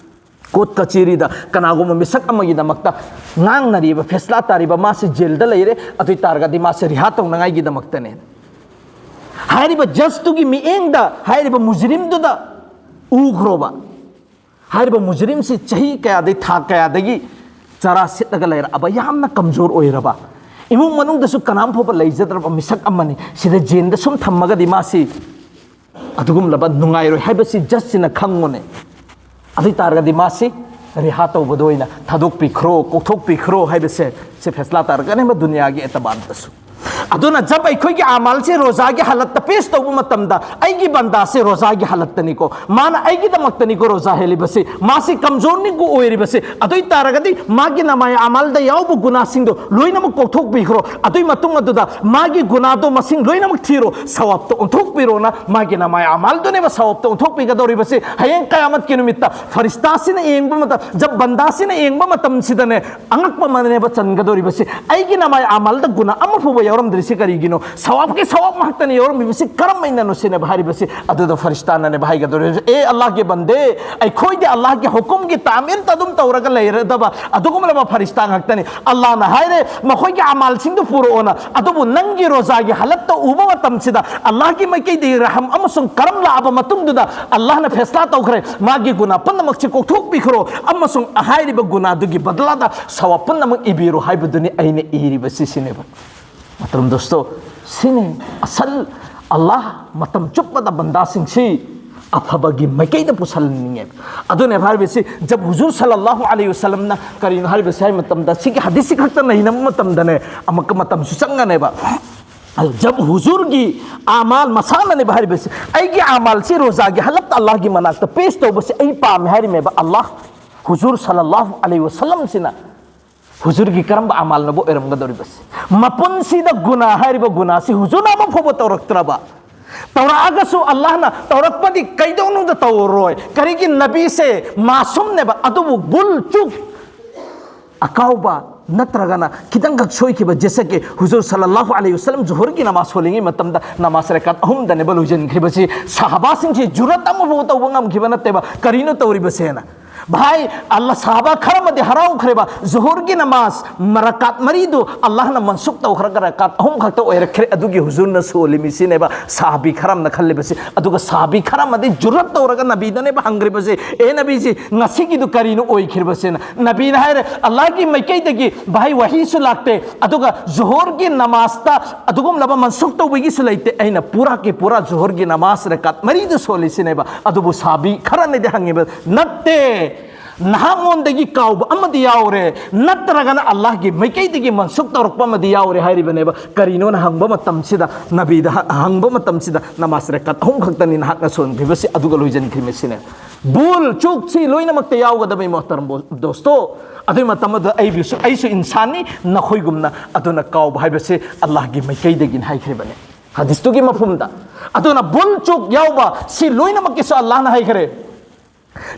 ꯀꯣꯔꯠ ꯀꯆꯦꯔꯤꯗ ꯀꯅꯥꯒꯨꯝꯕ ꯃꯤꯁꯛ ꯑꯃꯒꯤꯗꯃꯛꯇ ꯉꯥꯡꯅꯔꯤꯕ, ꯐꯦꯁꯂꯥ ꯇꯥꯔꯤꯕ, ꯃꯥꯁꯤ ꯖꯦꯜꯗ ꯂꯩꯔꯦ, ꯑꯗꯨ ꯑꯣꯏ ꯇꯥꯔꯒꯗꯤ ꯃꯥꯁꯦ ꯔꯤꯍꯥ ꯇꯧꯅꯉꯥꯏꯒꯤꯗꯃꯛꯇꯅꯦ꯫ ꯍꯥꯏꯔꯤꯕ ꯖꯁꯇꯨꯒꯤ ꯃꯤꯠꯌꯦꯡꯗ ꯍꯥꯏꯔꯤꯕ ꯃꯨꯖꯔꯤꯝꯗꯨꯗ ꯎꯈ꯭ꯔꯣꯕ꯫ ꯍꯥꯏꯔꯤꯕ ꯃꯨꯖꯔꯤꯝꯁꯤ ꯆꯍꯤ ꯀꯌꯥꯗꯒꯤ, ꯊꯥ ꯀꯌꯥꯗꯒꯤ ꯆꯔꯥ ꯁꯤꯠꯂꯒ ꯂꯩꯔꯛꯑꯕ ꯌꯥꯝꯅ ꯀꯝꯖꯣꯔ ꯑꯣꯏꯔꯕ, ꯏꯃꯨꯡ ꯃꯅꯨꯡꯗꯁꯨ ꯀꯅꯥꯝ ꯐꯥꯎꯕ ꯂꯩꯖꯗ꯭ꯔꯕ ꯃꯤꯁꯛ ꯑꯃꯅꯤ꯫ ꯁꯤꯗ ꯖꯦꯜꯗ ꯁꯨꯝ ꯊꯝꯃꯒꯗꯤ ꯃꯥꯁꯤ ꯑꯗꯨꯒꯨꯝꯂꯕ ꯅꯨꯡꯉꯥꯏꯔꯣꯏ ꯍꯥꯏꯕꯁꯤ ꯖꯁꯁꯤꯅ ꯈꯪꯉꯨꯅꯦ꯫ ꯑꯗꯨ ꯑꯣꯏ ꯇꯥꯔꯒꯗꯤ ꯃꯥꯁꯤ ꯔꯤꯍꯥ ꯇꯧꯕꯗ ꯑꯣꯏꯅ ꯊꯥꯗꯣꯛꯄꯤꯈ꯭ꯔꯣ, ꯀꯣꯛꯊꯣꯛꯄꯤꯈ꯭ꯔꯣ ꯍꯥꯏꯕꯁꯦ ꯁꯤ ꯐꯦꯁꯂꯥ ꯇꯥꯔꯛꯀꯅꯦꯕ ꯗꯨꯅꯤꯌꯥꯒꯤ ꯑꯦꯇꯕꯥꯔꯗꯁꯨ꯫ ꯑꯗꯨꯅ ꯖꯕ ꯑꯩꯈꯣꯏꯒꯤ ꯑꯃꯜꯁꯦ ꯔꯣꯖꯥꯒꯤ ꯍꯥꯂꯠꯇ ꯄꯦꯁ ꯇꯧꯕ ꯃꯇꯝꯗ, ꯑꯩꯒꯤ ꯕꯟꯗꯥꯁꯦ ꯔꯣꯖꯥꯒꯤ ꯍꯥꯂꯠꯇꯅꯤꯀꯣ, ꯃꯥꯅ ꯑꯩꯒꯤꯗꯃꯛꯇꯅꯤꯀꯣ ꯔꯣꯖꯥ ꯍꯦꯜꯂꯤꯕꯁꯤ, ꯃꯥꯁꯤ ꯀꯝꯖꯣꯔꯅꯤꯀꯣ ꯑꯣꯏꯔꯤꯕꯁꯤ, ꯑꯗꯨ ꯑꯣꯏ ꯇꯥꯔꯒꯗꯤ ꯃꯥꯒꯤ ꯅꯃꯥꯏ ꯑꯃꯜꯗ ꯌꯥꯎꯕ ꯒꯨꯅꯥꯁꯤꯡꯗꯣ ꯂꯣꯏꯅꯃꯛ ꯀꯣꯛꯊꯣꯛꯄꯤꯈ꯭ꯔꯣ꯫ ꯑꯗꯨꯒꯤ ꯃꯇꯨꯡ ꯑꯗꯨꯗ ꯃꯥꯒꯤ ꯒꯨꯅꯥꯗꯣ ꯃꯁꯤꯡ ꯂꯣꯏꯅꯃꯛ ꯊꯤꯔꯣ, ꯁꯋꯥꯞꯇ ꯑꯣꯟꯊꯣꯛꯄꯤꯔꯣꯅ ꯃꯥꯒꯤ ꯅꯃꯥꯏ ꯑꯃꯜꯗꯨꯅꯦꯕ ꯁꯋꯥꯞꯇ ꯑꯣꯟꯊꯣꯛꯄꯤꯒꯗꯧꯔꯤꯕꯁꯤ꯫ ꯍꯌꯦꯡ ꯀꯌꯥꯃꯠꯀꯤ ꯅꯨꯃꯤꯠꯇ ꯐꯔꯤꯁꯇꯥꯁꯤꯅ ꯌꯦꯡꯕ ꯃꯇꯝ, ꯖꯕ ꯕꯟꯗꯥꯁꯤꯅ ꯌꯦꯡꯕ ꯃꯇꯝꯁꯤꯗꯅꯦ, ꯑꯉꯛꯄ ꯑꯃꯅꯦꯕ ꯆꯟꯒꯗꯧꯔꯤꯕꯁꯤ꯫ ꯑꯩꯒꯤ ꯅꯃꯥꯏ ꯑꯃꯜꯗ ꯒꯨꯅꯥ ꯑꯃ ꯐꯥꯎꯕ ꯌꯥꯎꯔꯝꯗ꯭ꯔꯤꯁꯤ ꯀꯔꯤꯒꯤꯅꯣ? ꯁꯋꯥꯕꯀꯤ ꯁꯋꯥꯕ ꯉꯥꯛꯇꯅꯤ ꯌꯥꯎꯔꯝꯃꯤꯕꯁꯤ, ꯀꯔꯝ ꯍꯥꯏꯅꯅꯣ ꯁꯤꯅꯦꯕ ꯍꯥꯏꯔꯤꯕꯁꯤ꯫ ꯑꯗꯨꯗ ꯐꯔꯤꯁꯇꯥꯅꯅꯦꯕ ꯍꯥꯏꯒꯗꯧꯔꯤꯕꯁꯤ, "ꯑꯦ ꯑꯜꯂꯥꯍꯒꯤ ꯕꯟꯗꯦ, ꯑꯩꯈꯣꯏꯗꯤ ꯑꯜꯂꯥꯍꯒꯤ ꯍꯨꯀꯨꯝꯒꯤ ꯇꯥꯃꯤꯜꯇ ꯑꯗꯨꯝ ꯇꯧꯔꯒ ꯂꯩꯔꯗꯕ ꯑꯗꯨꯒꯨꯝꯂꯕ ꯐꯔꯤꯁꯇꯥ ꯉꯥꯛꯇꯅꯤ꯫ ꯑꯜꯂꯥꯍꯅ ꯍꯥꯏꯔꯦ ꯃꯈꯣꯏꯒꯤ ꯑꯃꯥꯜꯁꯤꯡꯗꯨ ꯄꯨꯔꯛꯑꯣꯅ, ꯑꯗꯨꯕꯨ ꯅꯪꯒꯤ ꯔꯣꯖꯥꯒꯤ ꯍꯥꯂꯠꯇ ꯎꯕ ꯃꯇꯝꯁꯤꯗ ꯑꯜꯂꯥꯍꯒꯤ ꯃꯥꯏꯀꯩꯗꯒꯤ ꯔꯍꯝ ꯑꯃꯁꯨꯡ ꯀꯔꯝ ꯂꯥꯛꯑꯕ ꯃꯇꯨꯡꯗꯨꯗ ꯑꯜꯂꯥꯍꯅ ꯐꯦꯁꯂꯥ ꯇꯧꯈ꯭ꯔꯦ, ꯃꯥꯒꯤ ꯒꯨꯅꯥ ꯄꯨꯝꯅꯃꯛꯁꯤ ꯀꯣꯛꯊꯣꯛꯄꯤꯈ꯭ꯔꯣ ꯑꯃꯁꯨꯡ ꯍꯥꯏꯔꯤꯕ ꯒꯨꯅꯥꯗꯨꯒꯤ ꯕꯗꯂꯥꯗ ꯁꯋꯥꯕ ꯄꯨꯝꯅꯃꯛ ꯏꯕꯤꯔꯣ ꯍꯥꯏꯕꯗꯨꯅꯤ ꯑꯩꯅ ꯏꯔꯤꯕꯁꯤ" ꯁꯤꯅꯦꯕ꯫ ꯃꯇꯝ ꯗꯣꯁꯇꯣ, ꯁꯤꯅꯤ ꯑꯁꯜ ꯑꯜꯂꯥꯍ ꯃꯇꯝ ꯆꯨꯞꯄꯗ ꯕꯟꯗꯥꯁꯤꯡꯁꯤ ꯑꯐꯕꯒꯤ ꯃꯥꯏꯀꯩꯗ ꯄꯨꯁꯜꯍꯟꯅꯤꯡꯉꯦ꯫ ꯑꯗꯨꯅꯦꯕ ꯍꯥꯏꯔꯤꯕꯁꯤ, ꯖꯕ ꯍꯨꯖꯨꯔ ꯁꯜꯂꯜꯂꯥꯍꯨ ꯑꯂꯩꯍꯤ ꯋꯁꯜꯂꯝꯅ ꯀꯔꯤꯅꯣ ꯍꯥꯏꯔꯤꯕꯁꯤ ꯍꯥꯏꯕ ꯃꯇꯝꯗ, ꯁꯤꯒꯤ ꯍꯗꯤꯁꯁꯤ ꯈꯛꯇ ꯅꯩꯅꯕ ꯃꯇꯝꯗꯅꯦ, ꯑꯃꯨꯛꯀ ꯃꯇꯝꯁꯨ ꯆꯪꯒꯅꯦꯕ꯫ ꯑꯗꯣ ꯖꯕ ꯍꯨꯖꯨꯔꯒꯤ ꯑꯃꯥꯜ ꯃꯁꯥꯅꯅꯦꯕ ꯍꯥꯏꯔꯤꯕꯁꯤ, "ꯑꯩꯒꯤ ꯑꯃꯥꯜꯁꯤ ꯔꯣꯖꯥꯒꯤ ꯍꯥꯂꯠꯇ ꯑꯜꯂꯥꯍꯒꯤ ꯃꯅꯥꯛꯇ ꯄꯦꯁ ꯇꯧꯕꯁꯤ ꯑꯩ ꯄꯥꯝꯃꯦ" ꯍꯥꯏꯔꯤꯃꯦꯕ ꯑꯜꯂꯥꯍ꯫ ꯍꯨꯖꯨꯔ ꯁꯜꯂꯜꯂꯥꯍꯨ ꯑꯂꯩꯍꯤ ꯋꯁꯜꯂꯝꯁꯤꯅ ꯍꯨꯖꯨꯔꯒꯤ ꯀꯔꯝꯕ ꯑꯃꯥꯜꯅꯕꯨ ꯑꯣꯏꯔꯝꯒꯗꯧꯔꯤꯕꯁꯤ? ꯃꯄꯨꯟꯁꯤꯗ ꯒꯨꯅꯥ ꯍꯥꯏꯔꯤꯕ ꯒꯨꯅꯥꯁꯤ ꯍꯨꯖꯨꯔꯅ ꯑꯃ ꯐꯥꯎꯕ ꯇꯧꯔꯛꯇ꯭ꯔꯕ, ꯇꯧꯔꯛꯑꯒꯁꯨ ꯑꯜꯂꯥꯍꯅ ꯇꯧꯔꯛꯄꯗꯤ ꯀꯩꯗꯧꯅꯨꯡꯗ ꯇꯧꯔꯣꯏ꯫ ꯀꯔꯤꯒꯤ? ꯅꯕꯤꯁꯦ ꯃꯥꯁꯨꯝꯅꯦꯕ, ꯑꯗꯨꯕꯨ ꯚꯨꯜ ꯆꯨꯛ, ꯑꯀꯥꯎꯕ ꯅꯠꯇ꯭ꯔꯒꯅ ꯈꯤꯇꯪꯈꯛ ꯁꯣꯏꯈꯤꯕ, ꯖꯦꯁꯦ ꯀꯤ ꯍꯨꯖꯨꯔ ꯁꯜꯂꯜꯂꯥꯍꯨ ꯑꯂꯩꯍꯤ ꯋꯁꯜꯂꯝ ꯖꯨꯍꯨꯔꯒꯤ ꯅꯃꯥꯖ ꯁꯣꯜꯂꯤꯉꯩ ꯃꯇꯝꯗ ꯅꯃꯥꯖ ꯔꯀꯥꯠ ꯑꯍꯨꯝꯗꯅꯦꯕ ꯂꯣꯏꯁꯤꯟꯈ꯭ꯔꯤꯕꯁꯤ꯫ ꯁꯍꯥꯕꯥꯁꯤꯡꯁꯤ ꯖꯨꯔꯠ ꯑꯃꯐꯥꯎ ꯇꯧꯕ ꯉꯝꯈꯤꯕ ꯅꯠꯇꯦꯕ, "ꯀꯔꯤꯅꯣ ꯇꯧꯔꯤꯕꯁꯦꯅ?" ꯚꯥꯏ, ꯑꯜꯂꯥ, ꯁꯍꯥꯕꯥ ꯈꯔ ꯑꯃꯗꯤ ꯍꯔꯥꯎꯈ꯭ꯔꯦꯕ, ꯖꯨꯍꯨꯔꯒꯤ ꯅꯃꯥꯖ ꯃꯔꯀꯥꯠ ꯃꯔꯤꯗꯨ ꯑꯜꯂꯥꯍꯅ ꯃꯟꯁꯨꯈ ꯇꯧꯈ꯭ꯔꯒ ꯔꯀꯥꯠ ꯑꯍꯨꯝ ꯈꯛꯇ ꯑꯣꯏꯔꯛꯈ꯭ꯔꯦ꯫ ꯑꯗꯨꯒꯤ ꯍꯨꯖꯨꯔꯅ ꯁꯣꯜꯂꯤꯃꯤꯁꯤꯅꯦꯕ꯫ ꯁꯍꯥꯕꯤ ꯈꯔ ꯑꯃꯅ ꯈꯜꯂꯤꯕꯁꯤ, ꯑꯗꯨꯒ ꯁꯍꯥꯕꯤ ꯈꯔ ꯑꯃꯗꯤ ꯖꯨꯔꯠ ꯇꯧꯔꯒ ꯅꯕꯤꯗꯅꯦꯕ ꯍꯪꯈ꯭ꯔꯤꯕꯁꯦ, "ꯑꯦ ꯅꯕꯤꯁꯤ, ꯉꯁꯤꯒꯤꯗꯨ ꯀꯔꯤꯅꯣ ꯑꯣꯏꯈ꯭ꯔꯤꯕꯁꯦꯅ?" ꯅꯕꯤꯅ ꯍꯥꯏꯔꯦ, "ꯑꯜꯂꯥꯍꯒꯤ ꯃꯥꯏꯀꯩꯗꯒꯤ, ꯚꯥꯏ, ꯋꯥꯍꯤꯁꯨ ꯂꯥꯛꯇꯦ, ꯑꯗꯨꯒ ꯖꯨꯍꯨꯔꯒꯤ ꯅꯃꯥꯖꯇ ꯑꯗꯨꯒꯨꯝꯂꯕ ꯃꯟꯁꯨꯈ ꯇꯧꯕꯒꯤꯁꯨ ꯂꯩꯇꯦ꯫ ꯑꯩꯅ ꯄꯨꯔꯥ ꯀꯤ ꯄꯨꯔꯥ ꯖꯨꯍꯨꯔꯒꯤ ꯅꯃꯥꯖ ꯔꯀꯥꯠ ꯃꯔꯤꯗꯨ ꯁꯣꯜꯂꯤꯁꯤꯅꯦꯕ꯫" ꯑꯗꯨꯕꯨ ꯁꯍꯥꯕꯤ ꯈꯔꯅꯗꯤ ꯍꯪꯉꯤꯕ, "ꯅꯠꯇꯦ, ꯅꯍꯥꯛꯉꯣꯟꯗꯒꯤ ꯀꯥꯎꯕ ꯑꯃꯗꯤ ꯌꯥꯎꯔꯦ, ꯅꯠꯇ꯭ꯔꯒꯅ ꯑꯜꯂꯥꯍꯒꯤ ꯃꯥꯏꯀꯩꯗꯒꯤ ꯃꯟꯁꯨꯈ ꯇꯧꯔꯛꯄ ꯑꯃꯗꯤ ꯌꯥꯎꯔꯦ" ꯍꯥꯏꯔꯤꯕꯅꯦꯕ꯫ ꯀꯔꯤꯅꯣꯅ ꯍꯪꯕ ꯃꯇꯝꯁꯤꯗ, ꯅꯕꯤꯗ ꯍ-, ꯍꯪꯕ ꯃꯇꯝꯁꯤꯗ, "ꯅꯃꯥꯖ ꯔꯀꯥꯠ ꯑꯍꯨꯝ ꯈꯛꯇꯅꯤ ꯅꯍꯥꯛꯅ ꯁꯣꯟꯈ꯭ꯔꯤꯕꯁꯤ", ꯑꯗꯨꯒ ꯂꯣꯏꯁꯤꯟꯈ꯭ꯔꯤꯕꯁꯤꯅꯦ꯫ ꯚꯨꯜ ꯆꯨꯛꯁꯤ ꯂꯣꯏꯅꯃꯛꯇ ꯌꯥꯎꯒꯗꯕꯅꯤ, ꯃꯣꯍꯇꯔꯝ ꯕꯣ-, ꯗꯣꯁꯇꯣ꯫ ꯑꯗꯨꯒꯤ ꯃꯇꯝ ꯑꯗꯨꯗ ꯑꯩꯕꯨꯁꯨ, ꯑꯩꯁꯨ ꯏꯟꯁꯥꯟꯅꯤ, ꯅꯈꯣꯏꯒꯨꯝꯅ꯫ ꯑꯗꯨꯅ ꯀꯥꯎꯕ ꯍꯥꯏꯕꯁꯤ ꯑꯜꯂꯥꯍꯒꯤ ꯃꯥꯏꯀꯩꯗꯒꯤꯅꯤ ꯍꯥꯏꯈ꯭ꯔꯤꯕꯅꯤ ꯍꯗꯤꯁꯇꯨꯒꯤ ꯃꯐꯍꯨꯝꯗ꯫ ꯑꯗꯨꯅ ꯚꯨꯜ ꯆꯨꯛ ꯌꯥꯎꯕ ꯁꯤ ꯂꯣꯏꯅꯃꯛꯀꯤꯁꯨ ꯑꯜꯂꯥꯍꯅ ꯍꯥꯏꯈ꯭ꯔꯦ,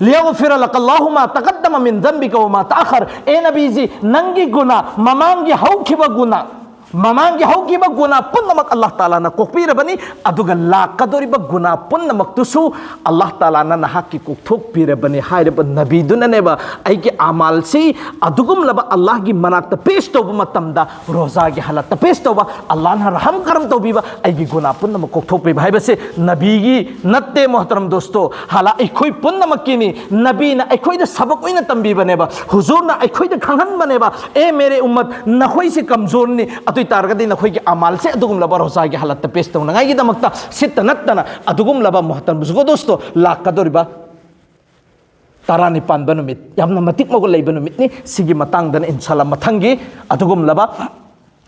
"ꯂꯤꯌꯥꯒꯐꯤꯔ ꯂꯀ ꯑꯜꯂꯥꯍꯨ ꯃꯥ ꯇꯀꯗꯗꯃ ꯃꯤꯟ ꯗꯟꯕꯤꯀ ꯋ ꯃꯥ ꯇꯥꯈꯔ", ꯑꯦ ꯅꯕꯤꯖꯤ, ꯅꯪꯒꯤ ꯒꯨꯅꯥ, ꯃꯃꯥꯡꯒꯤ ꯍꯧꯈꯤꯕ ꯒꯨꯅꯥ, ꯃꯃꯥꯡꯒꯤ ꯍꯧꯈꯤꯕ ꯒꯨꯅꯥ ꯄꯨꯝꯅꯃꯛ ꯑꯜꯂꯥꯍ ꯇꯥꯂꯥꯅ ꯀꯣꯛꯄꯤꯔꯕꯅꯤ, ꯑꯗꯨꯒ ꯂꯥꯛꯀꯗꯧꯔꯤꯕ ꯒꯨꯅꯥ ꯄꯨꯝꯅꯃꯛꯇꯨꯁꯨ ꯑꯜꯂꯥꯍ ꯇꯥꯂꯥꯅ ꯅꯍꯥꯛꯀꯤ ꯀꯣꯛꯊꯣꯛꯄꯤꯔꯕꯅꯤ ꯍꯥꯏꯔꯤꯕ ꯅꯕꯤꯗꯨꯅꯅꯦꯕ꯫ ꯑꯩꯒꯤ ꯑꯃꯥꯜꯁꯤ ꯑꯗꯨꯒꯨꯝꯂꯕ ꯑꯜꯂꯥꯍꯒꯤ ꯃꯅꯥꯛꯇ ꯄꯦꯁ ꯇꯧꯕ ꯃꯇꯝꯗ, ꯔꯣꯖꯥꯒꯤ ꯍꯥꯂꯠꯇ ꯄꯦꯁ ꯇꯧꯕ, ꯑꯜꯂꯥꯍꯅ ꯔꯍꯝ ꯀꯔꯝ ꯇꯧꯕꯤꯕ, ꯑꯩꯒꯤ ꯒꯨꯅꯥ ꯄꯨꯝꯅꯃꯛ ꯀꯣꯛꯊꯣꯛꯄꯤꯕ ꯍꯥꯏꯕꯁꯦ ꯅꯕꯤꯒꯤ ꯅꯠꯇꯦ, ꯃꯣꯍꯇꯔꯝ ꯗꯣꯁꯇꯣ, ꯍꯥꯂꯥ ꯑꯩꯈꯣꯏ ꯄꯨꯝꯅꯃꯛꯀꯤꯅꯤ꯫ ꯅꯕꯤꯅ ꯑꯩꯈꯣꯏꯗ ꯁꯕꯛ ꯑꯣꯏꯅ ꯇꯝꯕꯤꯕꯅꯦꯕ, ꯍꯨꯖꯨꯔꯅ ꯑꯩꯈꯣꯏꯗ ꯈꯪꯍꯟꯕꯅꯦꯕ, "ꯑꯦ ꯃꯦꯔꯦ ꯎꯝꯃꯠ, ꯅꯈꯣꯏꯁꯤ ꯀꯝꯖꯣꯔꯅꯤ, ꯑꯗꯨ ꯑꯣꯏ ꯇꯥꯔꯒꯗꯤ ꯅꯈꯣꯏꯒꯤ ꯑꯃꯥꯜꯁꯦ ꯑꯗꯨꯒꯨꯝꯂꯕ ꯔꯣꯖꯥꯒꯤ ꯍꯥꯂꯠꯇ ꯄꯦꯁ ꯇꯧꯅꯉꯥꯏꯒꯤꯗꯃꯛꯇ ꯁꯤꯠꯇ ꯅꯠꯇꯅ ꯑꯗꯨꯒꯨꯝꯂꯕ", ꯃꯣꯍꯇꯔꯝ ꯕꯨꯖꯨꯔꯒꯣ ꯗꯣꯁꯇꯣ, ꯂꯥꯛꯀꯗꯧꯔꯤꯕ ꯇꯔꯥꯅꯤꯄꯥꯟꯕ ꯅꯨꯃꯤꯠ, ꯌꯥꯝꯅ ꯃꯇꯤꯛ ꯃꯒꯨꯟ ꯂꯩꯕ ꯅꯨꯃꯤꯠꯅꯤ꯫ ꯁꯤꯒꯤ ꯃꯇꯥꯡꯗꯅ ꯏꯟꯁꯥꯜꯂꯥ ꯃꯊꯪꯒꯤ ꯑꯗꯨꯒꯨꯝꯂꯕ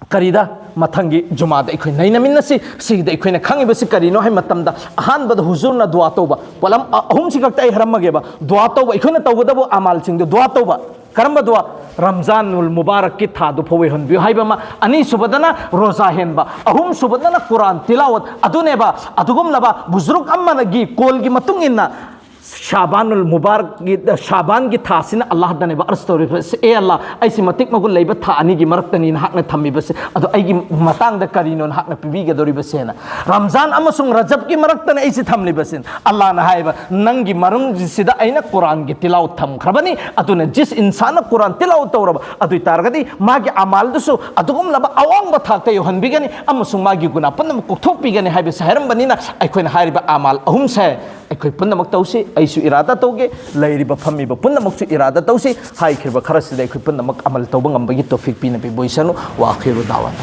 ꯀꯔꯤꯗ, ꯃꯊꯪꯒꯤ ꯖꯨꯃꯥꯗ ꯑꯩꯈꯣꯏ ꯅꯩꯅꯃꯤꯟꯅꯁꯤ꯫ ꯁꯤꯒꯤꯗ ꯑꯩꯈꯣꯏꯅ ꯈꯪꯉꯤꯕꯁꯤ ꯀꯔꯤꯅꯣ ꯍꯥꯏꯕ ꯃꯇꯝꯗ, ꯑꯍꯥꯟꯕꯗ ꯍꯨꯖꯨꯔꯅ ꯗꯨꯋꯥ ꯇꯧꯕ, ꯄꯣꯠꯂꯝ ꯑ-, ꯑꯍꯨꯝꯁꯤ ꯈꯛꯇ ꯑꯩ ꯍꯥꯏꯔꯝꯃꯒꯦꯕ꯫ ꯗꯨꯋꯥ ꯇꯧꯕ, ꯑꯩꯈꯣꯏꯅ ꯇꯧꯒꯗꯕ ꯑꯃꯥꯜꯁꯤꯡꯗꯣ ꯗꯨꯋꯥ ꯇꯧꯕ꯫ ꯀꯔꯝꯕ ꯗꯨꯋꯥ? "ꯔꯝꯖꯥꯟ ꯎꯜ ꯃꯨꯕꯥꯔꯛꯀꯤ ꯊꯥꯗꯨ ꯐꯥꯎ ꯑꯣꯏꯍꯟꯕꯤꯌꯨ" ꯍꯥꯏꯕ ꯑꯃ, ꯑꯅꯤꯁꯨꯕꯗꯅ ꯔꯣꯖꯥ ꯍꯦꯟꯕ, ꯑꯍꯨꯝꯁꯨꯕꯗꯅ ꯀꯨꯔꯥꯟ ꯇꯤꯂꯥꯋꯠ꯫ ꯑꯗꯨꯅꯦꯕ, ꯑꯗꯨꯒꯨꯝꯂꯕ ꯕꯨꯖꯨꯔꯨꯛ ꯑꯃꯅꯒꯤ ꯀꯣꯜꯒꯤ ꯃꯇꯨꯡ ꯏꯟꯅ ꯁꯥꯕꯥꯅꯨꯜ ꯃꯨꯕꯥꯔꯛꯀꯤ, ꯁꯥꯕꯥꯟꯒꯤ ꯊꯥꯁꯤꯅ ꯑꯜꯂꯥꯍꯗꯅꯦꯕ ꯑꯔꯁ ꯇꯧꯔꯤꯕꯁꯦ, "ꯑꯦ ꯑꯜꯂꯥꯍ, ꯑꯩꯁꯤ ꯃꯇꯤꯛ ꯃꯒꯨꯟ ꯂꯩꯕ ꯊꯥ ꯑꯅꯤꯒꯤ ꯃꯔꯛꯇꯅꯤ ꯅꯍꯥꯛꯅ ꯊꯝꯃꯤꯕꯁꯦ, ꯑꯗꯣ ꯑꯩꯒꯤ ꯃꯇꯥꯡꯗ ꯀꯔꯤꯅꯣ ꯅꯍꯥꯛꯅ ꯄꯤꯕꯤꯒꯗꯧꯔꯤꯕꯁꯦꯅ? ꯔꯝꯖꯥꯟ ꯑꯃꯁꯨꯡ ꯔꯖꯕꯀꯤ ꯃꯔꯛꯇꯅ ꯑꯩꯁꯤ ꯊꯝꯂꯤꯕꯁꯤꯅ?" ꯑꯜꯂꯥꯍꯅ ꯍꯥꯏꯕ, "ꯅꯪꯒꯤ ꯃꯔꯝꯁꯤꯗ ꯑꯩꯅ ꯀꯨꯔꯥꯟꯒꯤ ꯇꯤꯂꯥꯎ ꯊꯝꯈ꯭ꯔꯕꯅꯤ, ꯑꯗꯨꯅ ꯖꯤꯁ ꯏꯟꯁꯥꯟꯅ ꯀꯨꯔꯥꯟ ꯇꯤꯂꯥꯎ ꯇꯧꯔꯕ ꯑꯗꯨ ꯑꯣꯏ ꯇꯥꯔꯒꯗꯤ ꯃꯥꯒꯤ ꯑꯃꯥꯜꯗꯨꯁꯨ ꯑꯗꯨꯒꯨꯝꯂꯕ ꯑꯋꯥꯡꯕ ꯊꯥꯛꯇ ꯌꯧꯍꯟꯕꯤꯒꯅꯤ ꯑꯃꯁꯨꯡ ꯃꯥꯒꯤ ꯒꯨꯅꯥ ꯄꯨꯝꯅꯃꯛ ꯀꯣꯛꯊꯣꯛꯄꯤꯒꯅꯤ" ꯍꯥꯏꯕꯁꯤ ꯍꯥꯏꯔꯝꯕꯅꯤꯅ, ꯑꯩꯈꯣꯏꯅ ꯍꯥꯏꯔꯤꯕ ꯑꯃꯥꯜ ꯑꯍꯨꯝꯁꯦ ꯑꯩꯈꯣꯏ ꯄꯨꯝꯅꯃꯛ ꯇꯧꯁꯤ꯫ ꯑꯩꯁꯨ ꯏꯔꯥꯗ ꯇꯧꯒꯦ, ꯂꯩꯔꯤꯕ ꯐꯝꯃꯤꯕ ꯄꯨꯝꯅꯃꯛꯁꯨ ꯏꯔꯥꯗ ꯇꯧꯁꯤ꯫ ꯍꯥꯏꯈ꯭ꯔꯤꯕ ꯈꯔꯁꯤꯗ ꯑꯩꯈꯣꯏ ꯄꯨꯝꯅꯃꯛ ꯑꯃꯜ ꯇꯧꯕ ꯉꯝꯕꯒꯤ ꯇꯣꯐꯤꯛ ꯄꯤꯅꯕꯤꯕ ꯑꯣꯏꯁꯅꯨ꯫ ꯋꯥꯈꯤꯔꯨ ꯗꯥꯋꯥꯅ꯫